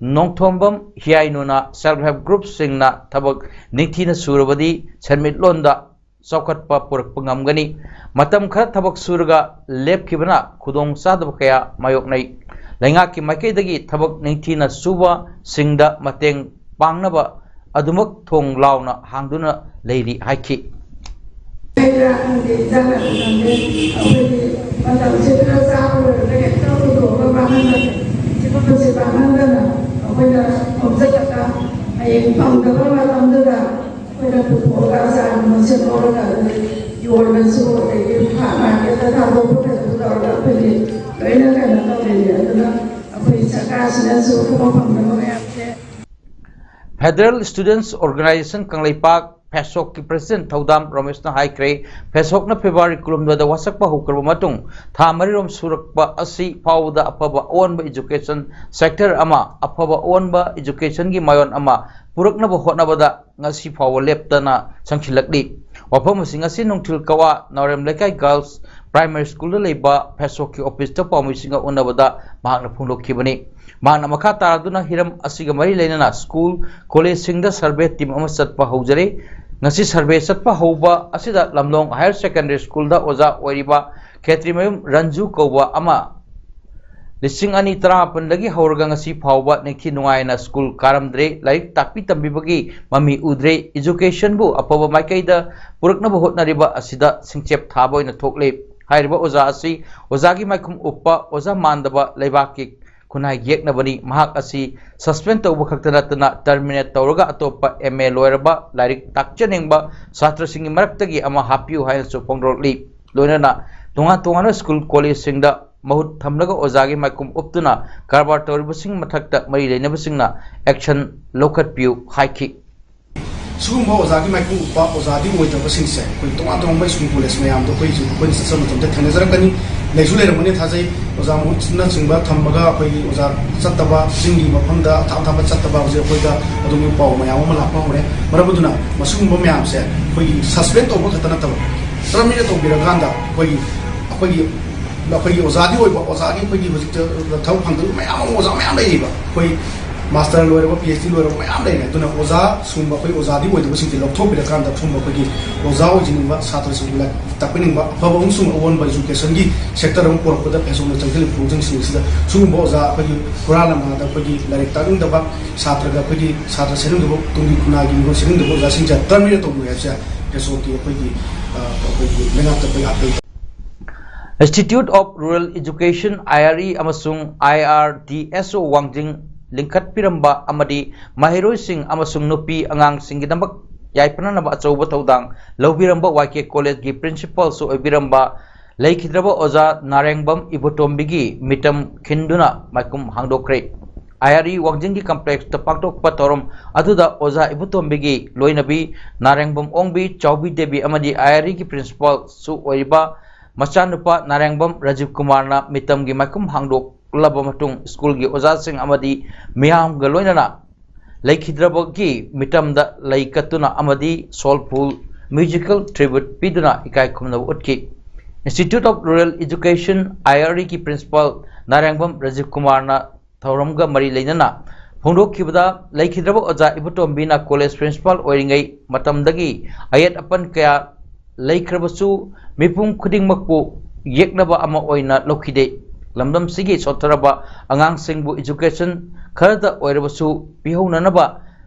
ꯅꯣꯡꯊꯣꯝꯕꯝ ꯍꯤꯌꯥꯏꯅꯨꯅ ꯁꯦꯜꯐ ꯍꯦꯜꯞ ꯒ꯭ꯔꯨꯞꯁꯤꯡꯅ ꯊꯕꯛ ꯅꯤꯡꯊꯤꯅ ꯁꯨꯔꯕꯗꯤ ꯁꯦꯟꯃꯤꯠꯂꯣꯟꯗ ꯆꯥꯎꯈꯠꯄ ꯄꯨꯔꯛꯄ ꯉꯝꯒꯅꯤ꯫ ꯃꯇꯝ ꯈꯔ ꯊꯕꯛ ꯁꯨꯔꯒ ꯂꯦꯞꯈꯤꯕꯅ ꯈꯨꯗꯣꯡ ꯆꯥꯗꯕ ꯀꯌꯥ ꯃꯥꯌꯣꯛꯅꯩ꯫ ꯂꯩꯉꯥꯛꯀꯤ ꯃꯥꯏꯀꯩꯗꯒꯤ ꯊꯕꯛ ꯅꯤꯡꯊꯤꯅ ꯁꯨꯕꯁꯤꯡꯗ ꯃꯇꯦꯡ ꯄꯥꯡꯅꯕ ꯑꯗꯨꯃꯛ ꯊꯣꯡ ꯂꯥꯎꯅ ꯍꯥꯡꯗꯨꯅ ꯂꯩꯔꯤ ꯍꯥꯏꯈꯤ꯫ ꯍꯩꯔꯥ ꯈꯪꯗꯦ, ꯏꯟꯖꯥꯡ ꯅꯥꯄꯤ ꯈꯪꯗꯦ, ꯑꯩꯈꯣꯏꯗꯤ ꯃꯇꯝꯁꯦ ꯈꯔ ꯆꯥꯕ ꯂꯣꯏꯔꯒ ꯍꯦꯛꯇ ꯍꯨꯟꯗꯣꯛꯑꯒ ꯃꯥꯡꯍꯟꯕꯁꯦ, ꯁꯤꯒꯨꯝꯕꯁꯦ ꯃꯥꯡꯍꯟꯗꯅ ꯑꯩꯈꯣꯏꯅ ꯈꯣꯝꯖꯤꯜꯂꯒ ꯍꯌꯦꯡ ꯐꯪꯗꯕ ꯃꯇꯝꯗꯨꯗ ꯑꯩꯈꯣꯏꯅ ꯄꯨꯊꯣꯛꯑꯒ ꯑꯆꯥꯔꯒꯨꯝꯕ ꯁꯦꯝꯗꯣꯛꯑꯒ ꯑꯗꯨꯗꯤ ꯌꯣꯜꯂꯁꯨ, ꯑꯗꯒꯤ ꯃꯥꯔꯀꯦꯠꯇ ꯊꯥꯗꯣꯛꯄ ꯀꯩꯗꯧꯕ ꯇꯧꯔꯒ ꯑꯩꯈꯣꯏꯗꯤ ꯂꯣꯏꯅ ꯀꯩꯅꯣ ꯇꯧꯔꯤꯅꯦ꯫ ꯑꯗꯨꯅ ꯑꯩꯈꯣꯏ ꯁꯔꯀꯥꯔꯁꯤꯅꯁꯨ ꯊꯕꯛ ꯐꯪꯗꯕ ꯃꯌꯥꯝꯁꯦ꯫ Federal Students Organization ꯀꯪꯂꯩꯄꯥꯛ ꯐꯦꯁꯣꯛꯀꯤ ꯄ꯭ꯔꯦꯁꯤꯗꯦꯟꯠ ꯊꯧꯗꯥꯝ ꯔꯣꯃꯦꯁꯅ ꯍꯥꯏꯈ꯭ꯔꯦ, ꯐꯦꯁꯣꯛꯅ ꯐꯦꯕ꯭ꯔꯨꯋꯥꯔꯤ ꯀꯨꯟꯍꯨꯝꯗꯣꯏꯗ ꯋꯥꯁꯛꯄ ꯍꯧꯈ꯭ꯔꯕ ꯃꯇꯨꯡ ꯊꯥ ꯃꯔꯤꯔꯣꯝ ꯁꯨꯔꯛꯄ ꯑꯁꯤ ꯐꯥꯎꯕꯗ ꯑꯐꯕ ꯑꯑꯣꯟꯕ ꯏꯖꯨꯀꯦꯁꯟ ꯁꯦꯛꯇꯔ ꯑꯃ, ꯑꯐꯕ ꯑꯑꯣꯟꯕ ꯏꯖꯨꯀꯦꯁꯟꯒꯤ ꯃꯥꯌꯣꯟ ꯑꯃ ꯄꯨꯔꯛꯅꯕ ꯍꯣꯠꯅꯕꯗ ꯉꯁꯤ ꯐꯥꯎꯕ ꯂꯦꯞꯇꯅ ꯆꯪꯁꯤꯜꯂꯛꯂꯤ꯫ ꯋꯥꯐꯝ ꯑꯁꯤ ꯉꯁꯤ ꯅꯨꯡꯊꯤꯜ ꯀꯋꯥ ꯅꯥꯎꯔꯦꯝ ꯂꯩꯀꯥꯏ ꯒꯥꯔꯜꯁ ꯄ꯭ꯔꯥꯏꯃꯥꯔꯤ ꯁ꯭ꯀꯨꯜꯗ ꯂꯩꯕ ꯐꯦꯁꯣꯛꯀꯤ ꯑꯣꯐꯤꯁꯇ ꯄꯥꯎꯃꯤꯁꯤꯡꯒ ꯎꯟꯅꯕꯗ ꯃꯍꯥꯛꯅ ꯐꯣꯡꯗꯣꯛꯈꯤꯕꯅꯤ꯫ ꯃꯍꯥꯛꯅ ꯃꯈꯥ ꯇꯥꯔꯗꯨꯅ ꯍꯤꯔꯝ ꯑꯁꯤꯒ ꯃꯔꯤ ꯂꯩꯅꯅ ꯁ꯭ꯀꯨꯜ, ꯀꯣꯂꯦꯖꯁꯤꯡꯗ ꯁꯔꯚꯦ ꯇꯤꯝ ꯑꯃ ꯆꯠꯄ ꯍꯧꯖꯔꯦ꯫ ꯉꯁꯤ ꯁꯔꯚꯦ ꯆꯠꯄ ꯍꯧꯕ ꯑꯁꯤꯗ ꯂꯝꯂꯣꯡ ꯍꯥꯌꯔ ꯁꯦꯀꯦꯟꯗꯔꯤ ꯁ꯭ꯀꯨꯜꯗ ꯑꯣꯖꯥ ꯑꯣꯏꯔꯤꯕ ꯈꯦꯇ꯭ꯔꯤꯃꯌꯨꯝ ꯔꯟꯖꯨ ꯀꯧꯕ ꯑꯃ ꯂꯤꯁꯤꯡ ꯑꯅꯤ ꯇꯔꯥꯃꯥꯄꯟꯗꯒꯤ ꯍꯧꯔꯒ ꯉꯁꯤ ꯐꯥꯎꯕ ꯅꯤꯡꯊꯤ ꯅꯨꯡꯉꯥꯏꯅ ꯁ꯭ꯀꯨꯜ ꯀꯥꯔꯝꯗ꯭ꯔꯦ, ꯂꯥꯏꯔꯤꯛ ꯇꯥꯛꯄꯤ ꯇꯝꯕꯤꯕꯒꯤ ꯃꯃꯤ ꯎꯗ꯭ꯔꯦ, ꯏꯖꯨꯀꯦꯁꯟꯕꯨ ꯑꯐꯕ ꯃꯥꯏꯀꯩꯗ ꯄꯨꯔꯛꯅꯕ ꯍꯣꯠꯅꯔꯤꯕ ꯑꯁꯤꯗ ꯁꯤꯡꯆꯦꯞ ꯊꯥꯕ ꯑꯣꯏꯅ ꯊꯣꯛꯂꯦ꯫ ꯍꯥꯏꯔꯤꯕ ꯑꯣꯖꯥ ꯑꯁꯤ ꯑꯣꯖꯥꯒꯤ ꯃꯥꯏꯈꯨꯝ ꯎꯞꯄ ꯑꯣꯖꯥ ꯃꯥꯟꯗꯕ ꯂꯩꯕꯥꯛꯀꯤ ꯈꯨꯟꯅꯥꯏ ꯌꯦꯛꯅꯕꯅꯤ꯫ ꯃꯍꯥꯛ ꯑꯁꯤ ꯁꯁꯄꯦꯟ ꯇꯧꯕ ꯈꯛꯇ ꯅꯠꯇꯅ ꯇꯔꯃꯤꯅꯦꯠ ꯇꯧꯔꯒ ꯑꯇꯣꯞꯄ ꯑꯦꯝ ꯑꯦ ꯂꯣꯏꯔꯕ, ꯂꯥꯏꯔꯤꯛ ꯇꯥꯛꯆꯅꯤꯡꯕ ꯁꯥꯇ꯭ꯔꯁꯤꯡꯒꯤ ꯃꯔꯛꯇꯒꯤ ꯑꯃ ꯍꯥꯞꯄꯤꯌꯨ ꯍꯥꯏꯅꯁꯨ ꯐꯣꯡꯗꯣꯔꯛꯂꯤ꯫ ꯂꯣꯏꯅꯅ ꯇꯣꯉꯥꯟ ꯇꯣꯉꯥꯟꯕ ꯁ꯭ꯀꯨꯜ ꯀꯣꯂꯦꯖꯁꯤꯡꯗ ꯃꯍꯨꯠ ꯊꯝꯂꯒ ꯑꯣꯖꯥꯒꯤ ꯃꯥꯏꯈꯨꯝ ꯎꯞꯇꯨꯅ ꯀꯔꯕꯥꯔ ꯇꯧꯔꯤꯕꯁꯤꯡ ꯃꯊꯛꯇ ꯃꯔꯤ ꯂꯩꯅꯕꯁꯤꯡꯅ ꯑꯦꯛꯁꯟ ꯂꯧꯈꯠꯄꯤꯌꯨ ꯍꯥꯏꯈꯤ꯫ ꯁꯤꯒꯨꯝꯕ ꯑꯣꯖꯥꯒꯤ ꯃꯥꯏꯈꯨꯝ ꯎꯞꯄ ꯑꯣꯖꯥꯗꯤ ꯑꯣꯏꯗꯕꯁꯤꯡꯁꯦ ꯑꯩꯈꯣꯏ ꯇꯣꯉꯥꯟ ꯇꯣꯉꯥꯟꯕ ꯁ꯭ꯀꯨꯜ ꯀꯣꯂꯦꯖ ꯃꯌꯥꯝꯗꯣ ꯑꯩꯈꯣꯏꯁꯨ ꯑꯩꯈꯣꯏꯅ ꯆꯠꯆꯕ ꯃꯇꯝꯗ ꯊꯦꯡꯅꯖꯔꯛꯀꯅꯤ꯫ ꯂꯩꯁꯨ ꯂꯩꯔꯝꯒꯅꯤ ꯊꯥꯖꯩ꯫ ꯑꯣꯖꯥ ꯃꯍꯨꯠꯅꯆꯤꯡꯕ ꯊꯝꯃꯒ ꯑꯩꯈꯣꯏꯒꯤ ꯑꯣꯖꯥ ꯆꯠꯇꯕ, ꯆꯤꯡꯒꯤ ꯃꯐꯝꯗ ꯑꯊꯥꯞ ꯑꯊꯥꯞꯄ ꯆꯠꯇꯕ ꯍꯧꯖꯤꯛ ꯑꯩꯈꯣꯏꯗ ꯑꯗꯨꯒꯤ ꯄꯥꯎ ꯃꯌꯥꯝ ꯑꯃ ꯂꯥꯛꯄ ꯍꯧꯔꯦ꯫ ꯃꯔꯝ ꯑꯗꯨꯅ ꯃꯁꯤꯒꯨꯝꯕ ꯃꯌꯥꯝꯁꯦ ꯑꯩꯈꯣꯏꯒꯤ ꯁꯁꯄꯦꯟ ꯇꯧꯕ ꯈꯛꯇ ꯅꯠꯇꯕ, ꯇꯔꯃꯤꯅꯦꯠ ꯇꯧꯕꯤꯔꯀꯥꯟꯗ ꯑꯩꯈꯣꯏꯒꯤ ꯑꯩꯈꯣꯏꯒꯤ ꯑꯩꯈꯣꯏꯒꯤ ꯑꯣꯖꯥꯗꯤ ꯑꯣꯏꯕ, ꯑꯣꯖꯥꯒꯤ ꯑꯩꯈꯣꯏꯒꯤ ꯍꯧꯖꯤꯛꯇ ꯊꯕꯛ ꯐꯪꯗꯕ ꯃꯌꯥꯝ ꯑꯃ ꯑꯣꯖꯥ ꯃꯌꯥꯝ ꯂꯩꯔꯤꯕ, ꯑꯩꯈꯣꯏ ꯃꯥꯁꯇꯔ ꯂꯣꯏꯔꯕ, ꯄꯤ ꯑꯩꯆ ꯗꯤ ꯂꯣꯏꯔꯕ ꯃꯌꯥꯝ ꯂꯩꯔꯦ꯫ ꯑꯗꯨꯅ ꯑꯣꯖꯥ ꯁꯨꯝꯕ ꯑꯩꯈꯣꯏ ꯑꯣꯖꯥꯗꯤ ꯑꯣꯏꯗꯕꯁꯤꯡꯁꯦ ꯂꯧꯊꯣꯛꯄꯤꯔꯀꯥꯟꯗ ꯁꯨꯝꯕ ꯑꯩꯈꯣꯏꯒꯤ ꯑꯣꯖꯥ ꯑꯣꯏꯖꯅꯤꯡꯕ ꯁꯥꯇ꯭ꯔꯁꯤꯡꯕꯨ ꯂꯥꯏꯔꯤꯛ ꯇꯥꯛꯄꯤꯅꯤꯡꯕ, ꯑꯐꯕ ꯑꯃꯁꯨꯡ ꯑꯑꯣꯟꯕ ꯏꯖꯨꯀꯦꯁꯟꯒꯤ ꯁꯦꯛꯇꯔ ꯑꯃ ꯄꯨꯔꯛꯄꯗ ꯐꯦꯁꯣꯛꯅ ꯆꯪꯁꯤꯜꯂꯤꯕ ꯈꯣꯡꯖꯪꯁꯤꯡ ꯑꯁꯤꯗ ꯁꯤꯒꯨꯝꯕ ꯑꯣꯖꯥ ꯑꯩꯈꯣꯏꯒꯤ ꯍꯨꯔꯥꯟ ꯂꯝꯍꯥꯡꯗ ꯑꯩꯈꯣꯏꯒꯤ ꯂꯥꯏꯔꯤꯛ ꯇꯥꯛꯅꯤꯡꯗꯕ ꯁꯥꯇ꯭ꯔꯒ ꯑꯩꯈꯣꯏꯒꯤ ꯁꯥꯇ꯭ꯔ ꯁꯦꯝꯅꯤꯡꯗꯕ, ꯇꯨꯡꯒꯤ ꯈꯨꯟꯅꯥꯏꯒꯤ ꯃꯤꯔꯣꯜ ꯁꯦꯝꯅꯤꯡꯗꯕ ꯑꯣꯖꯥꯁꯤꯡꯁꯦ ꯇꯔꯃꯤꯅꯦꯠ ꯇꯧꯕꯤꯌꯨ ꯍꯥꯏꯕꯁꯦ ꯐꯦꯁꯣꯛꯀꯤ ꯑꯩꯈꯣꯏꯒꯤ, ꯑ, ꯑꯩꯈꯣꯏꯒꯤ ꯂꯩꯉꯥꯛꯇ ꯑꯩꯈꯣꯏ ꯑꯥꯄꯤꯜ ꯇꯧꯏ꯫ Institute of Rural Education, I R E, ꯑꯃꯁꯨꯡ I R D S O ꯋꯥꯡꯖꯤꯡ ꯂꯤꯡꯈꯠꯄꯤꯔꯝꯕ ꯑꯃꯗꯤ ꯃꯍꯩꯔꯣꯏꯁꯤꯡ ꯑꯃꯁꯨꯡ ꯅꯨꯄꯤ ꯑꯉꯥꯡꯁꯤꯡꯒꯤꯗꯃꯛ ꯌꯥꯏꯐꯅꯅꯕ ꯑꯆꯧꯕ ꯊꯧꯗꯥꯡ ꯂꯧꯕꯤꯔꯝꯕ ꯋꯥꯏ ꯀꯦ ꯀꯣꯂꯦꯖꯀꯤ ꯄ꯭ꯔꯤꯟꯁꯤꯄꯥꯜꯁꯨ ꯑꯣꯏꯕꯤꯔꯝꯕ ꯂꯩꯈꯤꯗ꯭ꯔꯕ ꯑꯣꯖꯥ ꯅꯥꯔꯦꯡꯕꯝ ꯏꯕꯣꯇꯣꯝꯕꯤꯒꯤ ꯃꯤꯇꯝ ꯈꯤꯟꯗꯨꯅ ꯃꯥꯏꯈꯨꯝ ꯍꯥꯡꯗꯣꯛꯈ꯭ꯔꯦ꯫ ꯑꯥꯏ ꯑꯥꯔ ꯏ ꯋꯥꯡꯖꯤꯡꯒꯤ ꯀꯝꯄ꯭ꯂꯦꯛꯁꯇ ꯄꯥꯡꯊꯣꯛꯄ ꯊꯧꯔꯝ ꯑꯗꯨꯗ ꯑꯣꯖꯥ ꯏꯕꯨꯇꯣꯝꯕꯤꯒꯤ ꯂꯣꯏꯅꯕꯤ ꯅꯥꯔꯦꯡꯕꯝ ꯑꯣꯡꯕꯤ, ꯆꯥꯎꯕꯤ ꯗꯦꯕꯤ ꯑꯃꯗꯤ ꯑꯥꯏ ꯑꯥꯔ ꯏꯒꯤ ꯄ꯭ꯔꯤꯟꯁꯤꯄꯥꯜꯁꯨ ꯑꯣꯏꯔꯤꯕ ꯃꯆꯥꯅꯨꯄꯥ ꯅꯥꯔꯦꯡꯕꯝ ꯔꯥꯖꯤꯕ ꯀꯨꯃꯥꯔꯅ ꯃꯤꯇꯝꯒꯤ ꯃꯥꯏꯈꯨꯝ ꯍꯥꯡꯗꯣꯛꯂꯕ ꯃꯇꯨꯡ ꯁ꯭ꯀꯨꯜꯒꯤ ꯑꯣꯖꯥꯁꯤꯡ ꯑꯃꯗꯤ ꯃꯤꯌꯥꯝꯒ ꯂꯣꯏꯅꯅ ꯂꯩꯈꯤꯗ꯭ꯔꯕꯒꯤ ꯃꯤꯇꯝꯗ ꯂꯩ ꯀꯠꯇꯨꯅ ꯑꯃꯗꯤ soulful musical tribute ꯄꯤꯗꯨꯅ ꯏꯀꯥꯏ ꯈꯨꯝꯅꯕ ꯎꯠꯈꯤ꯫ Institute of Rural Education, I R ꯏꯒꯤ ꯄ꯭ꯔꯤꯟꯁꯤꯄꯥꯜ ꯅꯥꯔꯦꯡꯕꯝ ꯔꯥꯖꯤꯕ ꯀꯨꯃꯥꯔꯅ ꯊꯧꯔꯝꯒ ꯃꯔꯤ ꯂꯩꯅꯅ ꯐꯣꯡꯗꯣꯛꯈꯤꯕꯗ, ꯂꯩꯈꯤꯗ꯭ꯔꯕ ꯑꯣꯖꯥ ꯏꯕꯨꯇꯣꯝꯕꯤꯅ ꯀꯣꯂꯦꯖ ꯄ꯭ꯔꯤꯟꯁꯤꯄꯥꯜ ꯑꯣꯏꯔꯤꯉꯩ ꯃꯇꯝꯗꯒꯤ ꯑꯌꯦꯠ ꯑꯄꯟ ꯀꯌꯥ ꯂꯩꯈ꯭ꯔꯕꯁꯨ, ꯃꯤꯄꯨꯝ ꯈꯨꯗꯤꯡꯃꯛꯄꯨ ꯌꯦꯛꯅꯕ ꯑꯃ ꯑꯣꯏꯅ ꯂꯧꯈꯤꯗꯦ꯫ ꯂꯝꯗꯝꯁꯤꯒꯤ ꯁꯣꯠꯊꯔꯕ ꯑꯉꯥꯡꯁꯤꯡꯕꯨ education ꯈꯔꯗ ꯑꯣꯏꯔꯕꯁꯨ ꯄꯤꯍꯧꯅꯅꯕ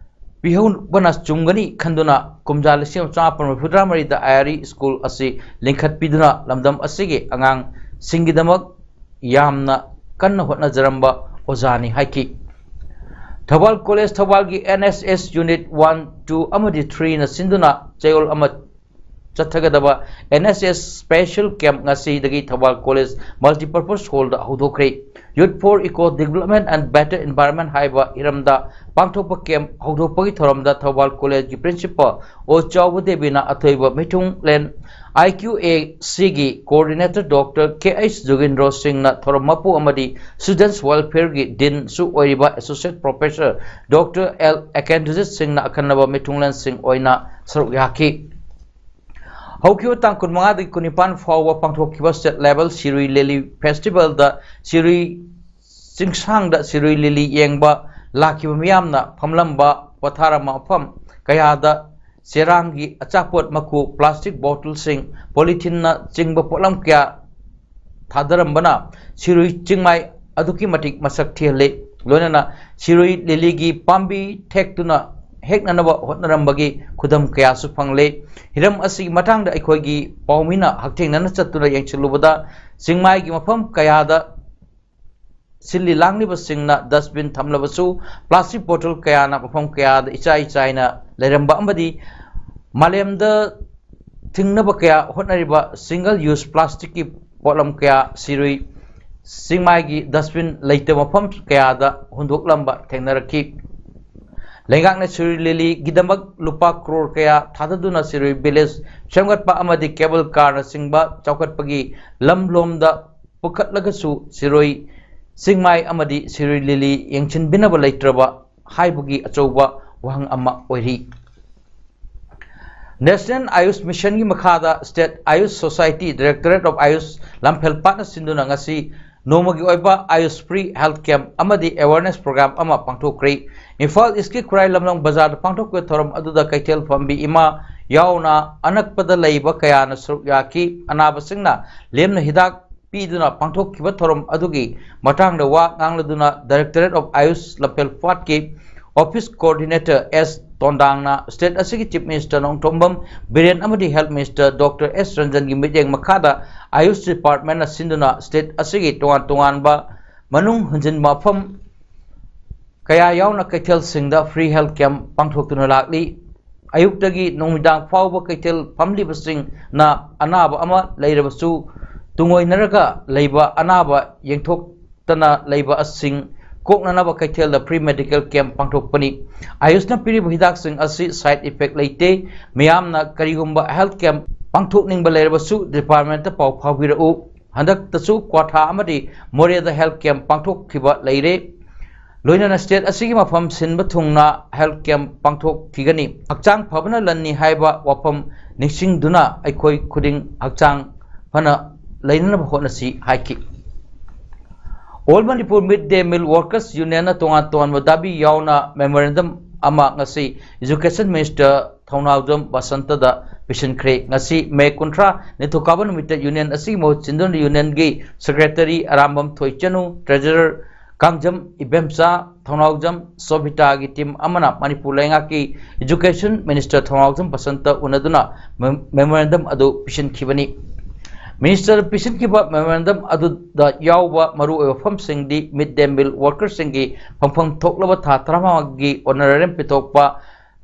ꯄꯤꯍꯧꯕꯅ ꯆꯨꯝꯒꯅꯤ ꯈꯟꯗꯨꯅ ꯀꯨꯝꯖꯥ ꯂꯤꯁꯤꯡ ꯑꯃ ꯆꯃꯥꯄꯟ ꯃꯔꯤꯐꯨꯇꯔꯥ ꯃꯔꯤꯗ ꯑꯥꯏ ꯑꯥꯔ ꯏ ꯁ꯭ꯀꯨꯜ ꯑꯁꯤ ꯂꯤꯡꯈꯠꯄꯤꯗꯨꯅ ꯂꯝꯗꯝ ꯑꯁꯤꯒꯤ ꯑꯉꯥꯡꯁꯤꯡꯒꯤꯗꯃꯛ ꯌꯥꯝꯅ ꯀꯟꯅ ꯍꯣꯠꯅꯖꯔꯝꯕ ꯑꯣꯖꯥꯅꯤ ꯍꯥꯏꯈꯤ꯫ ꯊꯧꯕꯥꯜ ꯀꯣꯂꯦꯖ ꯊꯧꯕꯥꯜꯒꯤ N S S unit one, two ꯑꯃꯗꯤ threeꯅ ꯁꯤꯟꯗꯨꯅ ꯆꯌꯣꯜ ꯑꯃ ꯆꯠꯊꯒꯗꯕ N S S special camp ꯉꯁꯤꯗꯒꯤ ꯊꯧꯕꯥꯜ ꯀꯣꯂꯦꯖ multipurpose hallꯗ ꯍꯧꯗꯣꯛꯈ꯭ꯔꯦ꯫ Youth for Eco Development and Better Environment ꯍꯥꯏꯕ ꯍꯤꯔꯝꯗ ꯄꯥꯡꯊꯣꯛꯄ camp ꯍꯧꯗꯣꯛꯄꯒꯤ ꯊꯧꯔꯝꯗ ꯊꯧꯕꯥꯜ ꯀꯣꯂꯦꯖꯀꯤ ꯄ꯭ꯔꯤꯟꯁꯤꯄꯥꯜ ꯑꯣ ꯆꯥꯎꯕ ꯗꯦꯕꯤꯅ ꯑꯊꯣꯏꯕ ꯃꯤꯊꯨꯡꯂꯦꯟ ꯑꯥꯏ ꯀ꯭ꯌꯨ ꯑꯦ ꯁꯤꯒꯤ coordinator ꯗꯣꯛꯇꯔ ꯀꯦ ꯑꯩꯆ ꯖꯣꯒꯤꯟꯗ꯭ꯔꯣ ꯁꯤꯡꯅ ꯊꯧꯔꯝ ꯃꯄꯨ ꯑꯃꯗꯤ Students Welfareꯒꯤ ꯗꯤꯟꯁꯨ ꯑꯣꯏꯔꯤꯕ associate professor ꯗꯣꯛꯇꯔ ꯑꯦꯜ ꯑꯦꯀꯦꯟꯗ꯭ꯔꯖꯤꯠ ꯁꯤꯡꯅ ꯑꯈꯟꯅꯕ ꯃꯤꯊꯨꯡꯂꯦꯟꯁꯤꯡ ꯑꯣꯏꯅ ꯁꯔꯨꯛ ꯌꯥꯈꯤ꯫ ꯍꯧꯈꯤꯕ ꯇꯥꯡ ꯀꯨꯟꯃꯉꯥꯗꯒꯤ ꯀꯨꯟꯅꯤꯄꯥꯟ ꯐꯥꯎꯕ ꯄꯥꯡꯊꯣꯛꯈꯤꯕ state level ꯁꯤꯔꯨꯏ ꯂꯤꯂꯤ festivalꯗ ꯁꯤꯔꯨꯏ ꯆꯤꯡꯁꯥꯡꯗ ꯁꯤꯔꯨꯏ ꯂꯤꯂꯤ ꯌꯦꯡꯕ ꯂꯥꯛꯈꯤꯕ ꯃꯤꯌꯥꯝꯅ ꯐꯝꯂꯝꯕ ꯄꯣꯊꯥꯔꯝꯕ ꯃꯐꯝ ꯀꯌꯥꯗ ꯆꯦꯔꯥꯡꯒꯤ ꯑꯆꯥꯄꯣꯠ ꯃꯀꯨ, plastic bottleꯁꯤꯡ, polytheneꯅ ꯆꯤꯡꯕ ꯄꯣꯠꯂꯝ ꯀꯌꯥ ꯊꯥꯗꯔꯝꯕꯅ ꯁꯤꯔꯨꯏ ꯆꯤꯡꯃꯥꯏ ꯑꯗꯨꯛꯀꯤ ꯃꯇꯤꯛ ꯃꯁꯛ ꯊꯤꯍꯜꯂꯤ꯫ ꯂꯣꯏꯅꯅ ꯁꯤꯔꯨꯏ ꯂꯤꯂꯤꯒꯤ ꯄꯥꯝꯕꯤ ꯊꯦꯛꯇꯨꯅ ꯍꯦꯛꯅꯅꯕ ꯍꯣꯠꯅꯔꯝꯕꯒꯤ ꯈꯨꯗꯝ ꯀꯌꯥꯁꯨ ꯐꯪꯂꯦ꯫ ꯍꯤꯔꯝ ꯑꯁꯤꯒꯤ ꯃꯇꯥꯡꯗ ꯑꯩꯈꯣꯏꯒꯤ ꯄꯥꯎꯃꯤꯅ ꯍꯛꯊꯦꯡꯅꯅ ꯆꯠꯇꯨꯅ ꯌꯦꯡꯁꯤꯜꯂꯨꯕꯗ ꯆꯤꯡꯃꯥꯏꯒꯤ ꯃꯐꯝ ꯀꯌꯥꯗ ꯁꯤꯜꯂꯤ ꯂꯥꯡꯂꯤꯕꯁꯤꯡꯅ dustbin ꯊꯝꯂꯕꯁꯨ plastic bottle ꯀꯌꯥꯅ ꯃꯐꯝ ꯀꯌꯥꯗ ꯏꯆꯥꯏ ꯆꯥꯏꯅ ꯂꯩꯔꯝꯕ ꯑꯃꯗꯤ ꯃꯥꯂꯦꯝꯗ ꯊꯤꯡꯅꯕ ꯀꯌꯥ ꯍꯣꯠꯅꯔꯤꯕ single use plasticꯀꯤ ꯄꯣꯠꯂꯝ ꯀꯌꯥ ꯁꯤꯔꯨꯏ ꯆꯤꯡꯃꯥꯏꯒꯤ dustbin ꯂꯩꯇꯕ ꯃꯐꯝ ꯀꯌꯥꯗ ꯍꯨꯟꯗꯣꯛꯂꯝꯕ ꯊꯦꯡꯅꯔꯛꯈꯤ꯫ ꯂꯩꯉꯥꯛꯅ ꯁꯤꯔꯣꯏ ꯂꯤꯂꯤꯒꯤꯗꯃꯛ ꯂꯨꯄꯥ ꯀ꯭ꯔꯣꯔ ꯀꯌꯥ ꯊꯥꯗꯗꯨꯅ ꯁꯤꯔꯣꯏ village ꯁꯦꯝꯒꯠꯄ ꯑꯃꯗꯤ cable carꯅꯆꯤꯡꯕ ꯆꯥꯎꯈꯠꯄꯒꯤ ꯂꯝꯂꯣꯝꯗ ꯄꯨꯈꯠꯂꯒꯁꯨ ꯁꯤꯔꯣꯏ ꯆꯤꯡꯃꯥꯏ ꯑꯃꯗꯤ ꯁꯤꯔꯣꯏ ꯂꯤꯂꯤ ꯌꯦꯡꯁꯤꯟꯕꯤꯅꯕ ꯂꯩꯇ꯭ꯔꯕ ꯍꯥꯏꯕꯒꯤ ꯑꯆꯧꯕ ꯋꯥꯍꯪ ꯑꯃ ꯑꯣꯏꯔꯤ꯫ National Ayush Missionꯒꯤ ꯃꯈꯥꯗ State Ayush Society, Directorate of Ayush ꯂꯝꯐꯦꯜꯄꯥꯠꯅ ꯁꯤꯟꯗꯨꯅ ꯉꯁꯤ ꯅꯣꯡꯃꯒꯤ ꯑꯣꯏꯕ Ayush Free Health Camp ꯑꯃꯗꯤ awareness program ꯑꯃ ꯄꯥꯡꯊꯣꯛꯈ꯭ꯔꯦ꯫ ꯏꯝꯐꯥꯜ ꯏꯁꯀꯤ ꯈꯨꯔꯥꯏ ꯂꯝꯂꯣꯡ ꯕꯖꯥꯔꯗ ꯄꯥꯡꯊꯣꯛꯄ ꯊꯧꯔꯝ ꯑꯗꯨꯗ ꯀꯩꯊꯦꯜ ꯐꯝꯕꯤ ꯏꯃꯥ ꯌꯥꯎꯅ ꯑꯅꯛꯄꯗ ꯂꯩꯕ ꯀꯌꯥꯅ ꯁꯔꯨꯛ ꯌꯥꯈꯤ꯫ ꯑꯅꯥꯕꯁꯤꯡꯅ ꯂꯦꯝꯅ ꯍꯤꯗꯥꯛ ꯄꯤꯗꯨꯅ ꯄꯥꯡꯊꯣꯛꯈꯤꯕ ꯊꯧꯔꯝ ꯑꯗꯨꯒꯤ ꯃꯇꯥꯡꯗ ꯋꯥ ꯉꯥꯡꯂꯗꯨꯅ Directorate of Ayush ꯂꯝꯐꯦꯜꯄꯥꯠꯀꯤ Office Coordinator S ꯇꯣꯟꯗꯥꯡꯅ state ꯑꯁꯤꯒꯤ Chief Minister ꯅꯣꯡꯊꯣꯝꯕꯝ ꯕꯤꯔꯦꯟ ꯑꯃꯗꯤ Health Minister Doctor S ꯔꯟꯖꯟꯒꯤ ꯃꯤꯠꯌꯦꯡ ꯃꯈꯥꯗ Ayush Departmentꯅ ꯁꯤꯟꯗꯨꯅ state ꯑꯁꯤꯒꯤ ꯇꯣꯉꯥꯟ ꯇꯣꯉꯥꯟꯕ ꯃꯅꯨꯡ ꯍꯨꯟꯖꯤꯟꯕ ꯃꯐꯝ ꯀꯌꯥ ꯌꯥꯎꯅ ꯀꯩꯊꯦꯜꯁꯤꯡꯗ free health camp ꯄꯥꯡꯊꯣꯛꯇꯨꯅ ꯂꯥꯛꯂꯤ꯫ ꯑꯌꯨꯛꯇꯒꯤ ꯅꯨꯃꯤꯗꯥꯡ ꯐꯥꯎꯕ ꯀꯩꯊꯦꯜ ꯐꯝꯂꯤꯕꯁꯤꯡꯅ ꯑꯅꯥꯕ ꯑꯃ ꯂꯩꯔꯕꯁꯨ ꯇꯨꯡꯑꯣꯏꯅꯔꯒ ꯂꯩꯕ ꯑꯅꯥꯕ ꯌꯦꯡꯊꯣꯛꯇꯅ ꯂꯩꯕ ꯑꯁꯤꯡ ꯀꯣꯛꯅꯅꯕ ꯀꯩꯊꯦꯜꯗ free medical camp ꯄꯥꯡꯊꯣꯛꯄꯅꯤ꯫ Ayushꯅ ꯄꯤꯔꯤꯕ ꯍꯤꯗꯥꯛꯁꯤꯡ ꯑꯁꯤ side effect ꯂꯩꯇꯦ꯫ ꯃꯤꯌꯥꯝꯅ ꯀꯔꯤꯒꯨꯝꯕ health camp ꯄꯥꯡꯊꯣꯛꯅꯤꯡꯕ ꯂꯩꯔꯕꯁꯨ departmentꯇ ꯄꯥꯎ ꯐꯥꯎꯕꯤꯔꯛꯎ꯫ ꯍꯟꯗꯛꯇꯁꯨ ꯀ꯭ꯋꯥꯊꯥ ꯑꯃꯗꯤ ꯃꯣꯔꯦꯗ health camp ꯄꯥꯡꯊꯣꯛꯈꯤꯕ ꯂꯩꯔꯦ꯫ ꯂꯣꯏꯅꯅ state ꯑꯁꯤꯒꯤ ꯃꯐꯝ ꯁꯤꯟꯕ ꯊꯨꯡꯅ health camp ꯄꯥꯡꯊꯣꯛꯈꯤꯒꯅꯤ꯫ ꯍꯛꯆꯥꯡ ꯐꯕꯅ ꯂꯟꯅꯤ ꯍꯥꯏꯕ ꯋꯥꯐꯝ ꯅꯤꯡꯁꯤꯡꯗꯨꯅ ꯑꯩꯈꯣꯏ ꯈꯨꯗꯤꯡ ꯍꯛꯆꯥꯡ ꯐꯅ ꯂꯩꯅꯅꯕ ꯍꯣꯠꯅꯁꯤ ꯍꯥꯏꯈꯤ꯫ All Manipur Mid Day Meal Workers Unionꯅ ꯇꯣꯉꯥꯟ ꯇꯣꯉꯥꯟꯕ ꯗꯥꯕꯤ ꯌꯥꯎꯅ memorandum ꯑꯃ ꯉꯁꯤ Education Minister ꯊꯧꯅꯥꯎꯖꯝ ꯕꯁꯟꯇꯗ ꯄꯤꯁꯤꯟꯈ꯭ꯔꯦ꯫ ꯉꯁꯤ ꯃꯦ ꯀꯨꯟꯊ꯭ꯔꯥ ꯅꯤꯡꯊꯧꯀꯥꯕ ꯅꯨꯃꯤꯠꯇ union ꯑꯁꯤꯒꯤ ꯃꯍꯨꯠ ꯁꯤꯟꯗꯨꯅ unionꯒꯤ secretary ꯑꯔꯥꯝꯕꯝ ꯊꯣꯏꯆꯅꯨ, treasurer ꯀꯥꯡꯖꯝ ꯏꯕꯦꯝꯆꯥ, ꯊꯧꯅꯥꯎꯖꯝ ꯁꯣꯚꯤꯇꯥꯒꯤ team ꯑꯃꯅ ꯃꯅꯤꯄꯨꯔ ꯂꯩꯉꯥꯛꯀꯤ Education Minister ꯊꯧꯅꯥꯎꯖꯝ ꯕꯁꯟꯇ ꯎꯅꯗꯨꯅ mem-, memorandum ꯑꯗꯨ ꯄꯤꯁꯤꯟꯈꯤꯕꯅꯤ꯫ Minister ꯄꯤꯁꯤꯟꯈꯤꯕ memorandum ꯑꯗꯨꯗ ꯌꯥꯎꯕ ꯃꯔꯨꯑꯣꯏꯕ ꯋꯥꯐꯝꯁꯤꯡꯗꯤ mid day meal workerꯁꯤꯡꯒꯤ ꯐꯪꯐꯝ ꯊꯣꯛꯂꯕ ꯊꯥ ꯇꯔꯥꯃꯉꯥꯒꯤ honorarium ꯄꯤꯊꯣꯛꯄ,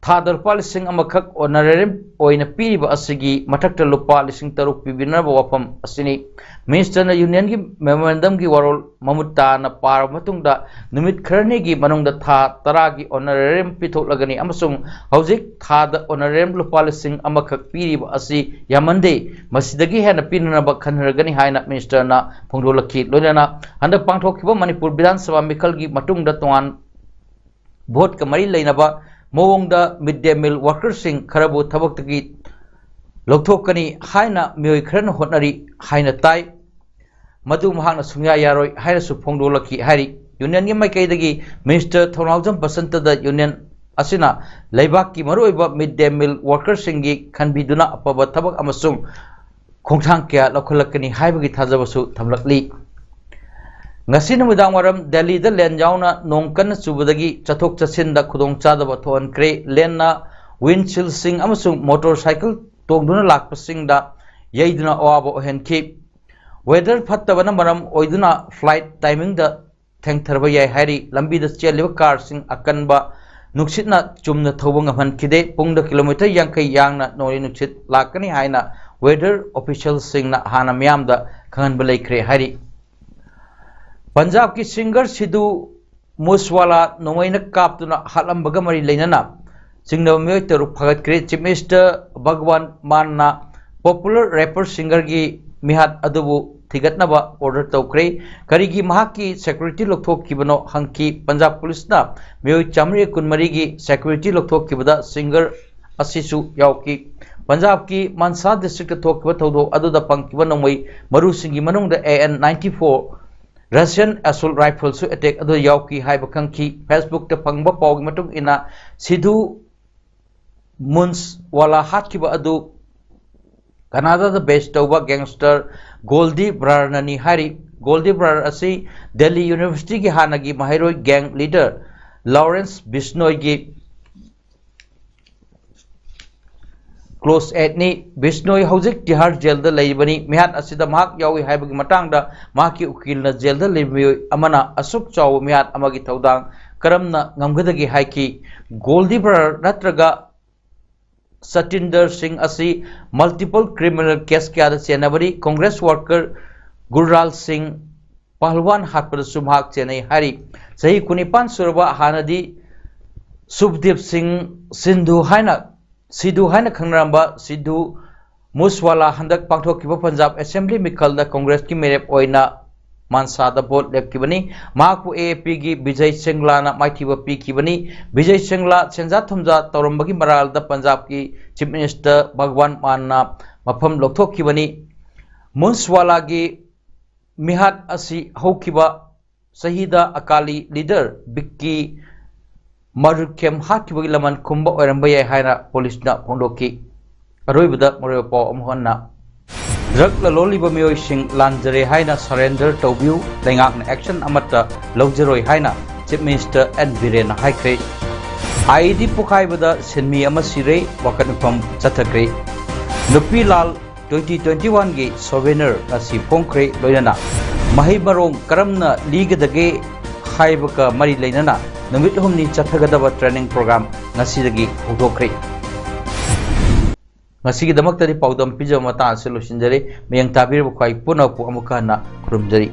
ꯊꯥꯗ ꯂꯨꯄꯥ ꯂꯤꯁꯤꯡ ꯑꯃꯈꯛ honorarium ꯑꯣꯏꯅ ꯄꯤꯔꯤꯕ ꯑꯁꯤꯒꯤ ꯃꯊꯛꯇ ꯂꯨꯄꯥ ꯂꯤꯁꯤꯡ ꯇꯔꯨꯛ ꯄꯤꯕꯤꯅꯕ ꯋꯥꯐꯝ ꯑꯁꯤꯅꯤ꯫ Minister ꯅ Union ꯒꯤ memorandum ꯒꯤ ꯋꯥꯔꯣꯜ ꯃꯃꯨꯠ ꯇꯥꯅ ꯄꯥꯔꯕ ꯃꯇꯨꯡꯗ ꯅꯨꯃꯤꯠ ꯈꯔꯅꯤꯒꯤ ꯃꯅꯨꯡꯗ ꯊꯥ ꯇꯔꯥꯒꯤ honorarium ꯄꯤꯊꯣꯛꯂꯒꯅꯤ ꯑꯃꯁꯨꯡ ꯍꯧꯖꯤꯛ ꯊꯥꯗ honorarium ꯂꯨꯄꯥ ꯂꯤꯁꯤꯡ ꯑꯃꯈꯛ ꯄꯤꯔꯤꯕ ꯑꯁꯤ ꯌꯥꯝꯃꯟꯗꯦ, ꯃꯁꯤꯗꯒꯤ ꯍꯦꯟꯅ ꯄꯤꯅꯅꯕ ꯈꯟꯅꯔꯒꯅꯤ ꯍꯥꯏꯅ Minister ꯅ ꯐꯣꯡꯗꯣꯛꯂꯛꯈꯤ꯫ ꯂꯣꯏꯅꯅ ꯍꯟꯗꯛ ꯄꯥꯡꯊꯣꯛꯈꯤꯕ ꯃꯅꯤꯄꯨꯔ ꯕꯤꯙꯥꯟ ꯁꯚꯥ ꯃꯤꯈꯜꯒꯤ ꯃꯇꯨꯡꯗ ꯇꯣꯉꯥꯟ vote ꯀ ꯃꯔꯤ ꯂꯩꯅꯕ ꯃꯑꯣꯡꯗ mid day meal worker ꯁꯤꯡ ꯈꯔꯕꯨ ꯊꯕꯛꯇꯒꯤ ꯂꯧꯊꯣꯛꯀꯅꯤ ꯍꯥꯏꯅ ꯃꯤꯑꯣꯏ ꯈꯔꯅ ꯍꯣꯠꯅꯔꯤ ꯍꯥꯏꯅ ꯇꯥꯏ꯫ ꯃꯗꯨ ꯃꯍꯥꯛꯅ ꯁꯨꯡꯌꯥ ꯌꯥꯔꯣꯏ ꯍꯥꯏꯅꯁꯨ ꯐꯣꯡꯗꯣꯛꯂꯛꯈꯤ ꯍꯥꯏꯔꯤ꯫ Union ꯒꯤ ꯃꯥꯏꯀꯩꯗꯒꯤ Minister ꯊꯧꯅꯥꯎꯖꯝ ꯕꯁꯟꯇꯗ Union ꯑꯁꯤꯅ ꯂꯩꯕꯥꯛꯀꯤ ꯃꯔꯨꯑꯣꯏꯕ mid day meal worker ꯁꯤꯡꯒꯤ ꯈꯟꯕꯤꯗꯨꯅ ꯑꯐꯕ ꯊꯕꯛ ꯑꯃꯁꯨꯡ ꯈꯣꯡꯊꯥꯡ ꯀꯌꯥ ꯂꯧꯈꯠꯂꯛꯀꯅꯤ ꯍꯥꯏꯕꯒꯤ ꯊꯥꯖꯕꯁꯨ ꯊꯝꯂꯛꯂꯤ꯫ ꯉꯁꯤ ꯅꯨꯃꯤꯗꯥꯡ ꯋꯥꯏꯔꯝ ꯗꯦꯜꯂꯤꯗ ꯂꯦꯟ ꯌꯥꯎꯅ ꯅꯣꯡ ꯀꯟꯅ ꯆꯨꯕꯗꯒꯤ ꯆꯠꯊꯣꯛ ꯆꯠꯁꯤꯟꯗ ꯈꯨꯗꯣꯡꯆꯥꯗꯕ ꯊꯣꯛꯍꯟꯈ꯭ꯔꯦ꯫ ꯂꯦꯟꯅ windshield ꯁꯤꯡ ꯑꯃꯁꯨꯡ motorcycle ꯇꯣꯡꯗꯨꯅ ꯂꯥꯛꯄꯁꯤꯡꯗ ꯌꯩꯗꯨꯅ ꯑꯋꯥꯕ ꯑꯣꯏꯍꯟꯈꯤ꯫ Weather ꯐꯠꯇꯕꯅ ꯃꯔꯝ ꯑꯣꯏꯗꯨꯅ flight timing ꯗ ꯊꯦꯡꯊꯔꯕ ꯌꯥꯏ ꯍꯥꯏꯔꯤ꯫ ꯂꯝꯕꯤꯗ ꯆꯦꯜꯂꯤꯕ car ꯁꯤꯡ ꯑꯀꯟꯕ ꯅꯨꯡꯁꯤꯠꯅ ꯆꯨꯝꯅ ꯊꯧꯕ ꯉꯝꯍꯟꯈꯤꯗꯦ꯫ ꯄꯨꯡꯗ kilometre ꯌꯥꯡꯈꯩ ꯌꯥꯡꯅ ꯅꯣꯡꯂꯩ ꯅꯨꯡꯁꯤꯠ ꯂꯥꯛꯀꯅꯤ ꯍꯥꯏꯅ weather official ꯁꯤꯡꯅ ꯍꯥꯟꯅ ꯃꯤꯌꯥꯝꯗ ꯈꯪꯍꯟꯕ ꯂꯩꯈ꯭ꯔꯦ ꯍꯥꯏꯔꯤ꯫ ꯄꯟꯖꯥꯕꯀꯤ singer ꯁꯤꯙꯨ ꯃꯨꯁꯋꯥꯂꯥ ꯅꯣꯡꯃꯩꯅ ꯀꯥꯞꯇꯨꯅ ꯍꯥꯠꯂꯝꯕꯒ ꯃꯔꯤ ꯂꯩꯅꯅ ꯆꯤꯡꯅꯕ ꯃꯤꯑꯣꯏ ꯇꯔꯨꯛ ꯐꯥꯒꯠꯈ꯭ꯔꯦ꯫ Chief Minister ꯚꯒꯋꯟ ꯃꯥꯟꯅ popular rapper singer ꯒꯤ ꯃꯤꯍꯥꯠ ꯑꯗꯨꯕꯨ ꯊꯤꯒꯠꯅꯕ order ꯇꯧꯈ꯭ꯔꯦ꯫ ꯀꯔꯤꯒꯤ ꯃꯍꯥꯛꯀꯤ security ꯂꯧꯊꯣꯛꯈꯤꯕꯅꯣ ꯍꯪꯈꯤ꯫ ꯄꯟꯖꯥꯕ police ꯅ ꯃꯤꯑꯣꯏ ꯆꯥꯃꯔꯤ ꯀꯨꯟꯃꯔꯤꯒꯤ security ꯂꯧꯊꯣꯛꯈꯤꯕꯗ singer ꯑꯁꯤꯁꯨ ꯌꯥꯎꯈꯤ꯫ ꯄꯟꯖꯥꯕꯀꯤ ꯃꯟꯁꯥ district ꯇ ꯊꯣꯛꯈꯤꯕ ꯊꯧꯗꯣꯛ ꯑꯗꯨꯗ ꯐꯪꯈꯤꯕ ꯅꯣꯡꯃꯩ ꯃꯔꯨꯁꯤꯡꯒꯤ ꯃꯅꯨꯡꯗ A N ninety four Russian assault rifle ꯁꯨ attack ꯑꯗꯨꯗ ꯌꯥꯎꯈꯤ ꯍꯥꯏꯕ ꯈꯪꯈꯤ꯫ Facebook ꯇ ꯐꯪꯕ ꯄꯥꯎꯒꯤ ꯃꯇꯨꯡ ꯏꯟꯅ, ꯁꯤꯙꯨ ꯃꯨꯟꯁꯋꯥꯂꯥ ꯍꯥꯠꯈꯤꯕ ꯑꯗꯨ ꯀꯅꯥꯗꯥꯗ base ꯇꯧꯕ gangster ꯒꯣꯜꯗꯤ ꯕ꯭ꯔꯥꯔꯅꯅꯤ ꯍꯥꯏꯔꯤ꯫ ꯒꯣꯜꯗꯤ ꯕ꯭ꯔꯥꯔ ꯑꯁꯤ ꯗꯦꯜꯂꯤ University ꯒꯤ ꯍꯥꯟꯅꯒꯤ ꯃꯍꯩꯔꯣꯏ gang leader ꯂꯥꯎꯔꯦꯟꯁ ꯕꯤꯁꯅꯣꯏꯒꯤ close aid ꯅꯤ꯫ ꯕꯤꯁꯅꯣꯏ ꯍꯧꯖꯤꯛ ꯇꯤꯍꯥꯔ jail ꯗ ꯂꯩꯔꯤꯕꯅꯤ꯫ ꯃꯤꯍꯥꯠ ꯑꯁꯤꯗ ꯃꯍꯥꯛ ꯌꯥꯎꯏ ꯍꯥꯏꯕꯒꯤ ꯃꯇꯥꯡꯗ ꯃꯍꯥꯛꯀꯤ ꯎꯀꯤꯜꯅ jail ꯗ ꯂꯩꯕ ꯃꯤꯑꯣꯏ ꯑꯃꯅ ꯑꯁꯨꯛ ꯆꯥꯎꯕ ꯃꯤꯍꯥꯠ ꯑꯃꯒꯤ ꯊꯧꯗꯥꯡ ꯀꯔꯝꯅ ꯉꯝꯒꯗꯒꯦ ꯍꯥꯏꯈꯤ꯫ ꯒꯣꯜꯗꯤꯕꯔ ꯅꯠꯇ꯭ꯔꯒ ꯁꯇꯤꯟꯗꯔ ꯁꯤꯡ ꯑꯁꯤ multiple criminal case ꯀꯌꯥꯗ ꯆꯦꯟꯅꯕꯅꯤ꯫ Congress worker ꯒꯨꯔꯥꯜ ꯁꯤꯡ ꯄꯍꯜꯋꯥꯟ ꯍꯥꯠꯄꯗꯁꯨ ꯃꯍꯥꯛ ꯆꯦꯟꯅꯩ ꯍꯥꯏꯔꯤ꯫ ꯆꯍꯤ ꯀꯨꯟꯅꯤꯄꯥꯟ ꯁꯨꯔꯕ ꯍꯥꯟꯅꯗꯤ ꯁꯨꯚꯗꯤꯞ ꯁꯤꯡ ꯁꯤꯟꯙꯨ ꯍꯥꯏꯅ, ꯁꯤꯙꯨ ꯍꯥꯏꯅ ꯈꯪꯅꯔꯝꯕ ꯁꯤꯙꯨ ꯃꯨꯁꯋꯥꯂꯥ ꯍꯟꯗꯛ ꯄꯥꯡꯊꯣꯛꯈꯤꯕ ꯄꯟꯖꯥꯕ ꯑꯦꯁꯦꯝꯕ꯭ꯂꯤ ꯃꯤꯈꯜꯗ ꯀꯣꯡꯒ꯭ꯔꯦꯁꯀꯤ ꯃꯤꯔꯦꯞ ꯑꯣꯏꯅ ꯃꯥꯟꯁꯥꯗ ꯚꯣꯠ ꯂꯦꯞꯈꯤꯕꯅꯤ꯫ ꯃꯍꯥꯛꯄꯨ ꯑꯦ ꯑꯦ ꯄꯤꯒꯤ ꯕꯤꯖꯌ ꯁꯤꯡꯂꯥꯅ ꯃꯥꯏꯊꯤꯕ ꯄꯤꯈꯤꯕꯅꯤ꯫ ꯕꯤꯖꯌ ꯁꯤꯡꯂꯥ ꯁꯦꯟꯖꯥ ꯊꯨꯝꯖꯥ ꯇꯧꯔꯝꯕꯒꯤ ꯃꯔꯥꯜꯗ ꯄꯟꯖꯥꯕꯀꯤ ꯆꯤꯐ ꯃꯤꯅꯤꯁꯇꯔ ꯚꯒꯋꯥꯟ ꯃꯥꯟꯅ ꯃꯐꯝ ꯂꯧꯊꯣꯛꯈꯤꯕꯅꯤ꯫ ꯃꯨꯟꯁꯋꯥꯂꯥꯒꯤ ꯃꯤꯍꯥꯠ ꯑꯁꯤ ꯍꯧꯈꯤꯕ ꯆꯍꯤꯗ ꯑꯀꯥꯂꯤ ꯂꯤꯗꯔ ꯕꯤꯛꯀꯤ ꯃꯔꯨꯈꯦꯝ ꯍꯥꯠꯈꯤꯕꯒꯤ ꯂꯃꯟ ꯈꯨꯝꯕ ꯑꯣꯏꯔꯝꯕ ꯌꯥꯏ ꯍꯥꯏꯅ ꯄꯨꯂꯤꯁꯅ ꯐꯣꯡꯗꯣꯛꯈꯤ꯫ ꯑꯔꯣꯏꯕꯗ ꯃꯔꯨꯑꯣꯏꯕ ꯄꯥꯎ ꯑꯃꯨꯛ ꯍꯟꯅ, ꯗ꯭ꯔꯒ ꯂꯂꯣꯜꯂꯤꯕ ꯃꯤꯑꯣꯏꯁꯤꯡ ꯂꯥꯟꯖꯔꯦ ꯍꯥꯏꯅ ꯁꯔꯦꯟꯗꯔ ꯇꯧꯕꯤꯌꯨ, ꯂꯩꯉꯥꯛꯅ ꯑꯦꯛꯁꯟ ꯑꯃꯠꯇ ꯂꯧꯖꯔꯣꯏ ꯍꯥꯏꯅ ꯆꯤꯐ ꯃꯤꯅꯤꯁꯇꯔ ꯑꯦꯟ ꯕꯤꯔꯦꯟꯅ ꯍꯥꯏꯈ꯭ꯔꯦ꯫ ꯑꯥꯏ ꯏ ꯗꯤ ꯄꯣꯈꯥꯏꯕꯗ ꯁꯤꯟꯃꯤ ꯑꯃ ꯁꯤꯔꯦ, ꯋꯥꯀꯠ ꯃꯤꯐꯝ ꯆꯠꯊꯈ꯭ꯔꯦ꯫ ꯅꯨꯄꯤ ꯂꯥꯜ ꯇ꯭ꯋꯦꯟꯇꯤ ꯇ꯭ꯋꯦꯟꯇꯤ ꯋꯥꯟꯒꯤ ꯁꯣꯚꯦꯅꯔ ꯉꯁꯤ ꯐꯣꯡꯈ꯭ꯔꯦ, ꯂꯣꯏꯅꯅ ꯃꯍꯩ ꯃꯔꯣꯡ ꯀꯔꯝꯅ ꯂꯤꯒꯗꯒꯦ ꯍꯥꯏꯕꯒ ꯃꯔꯤ ꯂꯩꯅꯅ ꯅꯨꯃꯤꯠ ꯍꯨꯝꯅꯤ ꯆꯠꯊꯒꯗꯕ ꯇ꯭ꯔꯦꯅꯤꯡ ꯄ꯭ꯔꯣꯒ꯭ꯔꯥꯝ ꯉꯁꯤꯗꯒꯤ ꯍꯧꯗꯣꯛꯈ꯭ꯔꯦ꯫ ꯉꯁꯤꯒꯤꯗꯃꯛꯇꯗꯤ ꯄꯥꯎꯗꯝ ꯄꯤꯖꯕ ꯃꯇꯥꯡ ꯑꯁꯤ ꯂꯣꯏꯁꯤꯟꯖꯔꯦ꯫ ꯃꯌꯦꯡ ꯇꯥꯕꯤꯔꯤꯕ ꯈ꯭ꯋꯥꯏ ꯄꯨꯝꯅꯃꯛꯄꯨ ꯑꯃꯨꯛꯀ ꯍꯟꯅ ꯈꯨꯔꯨꯝꯖꯔꯤ꯫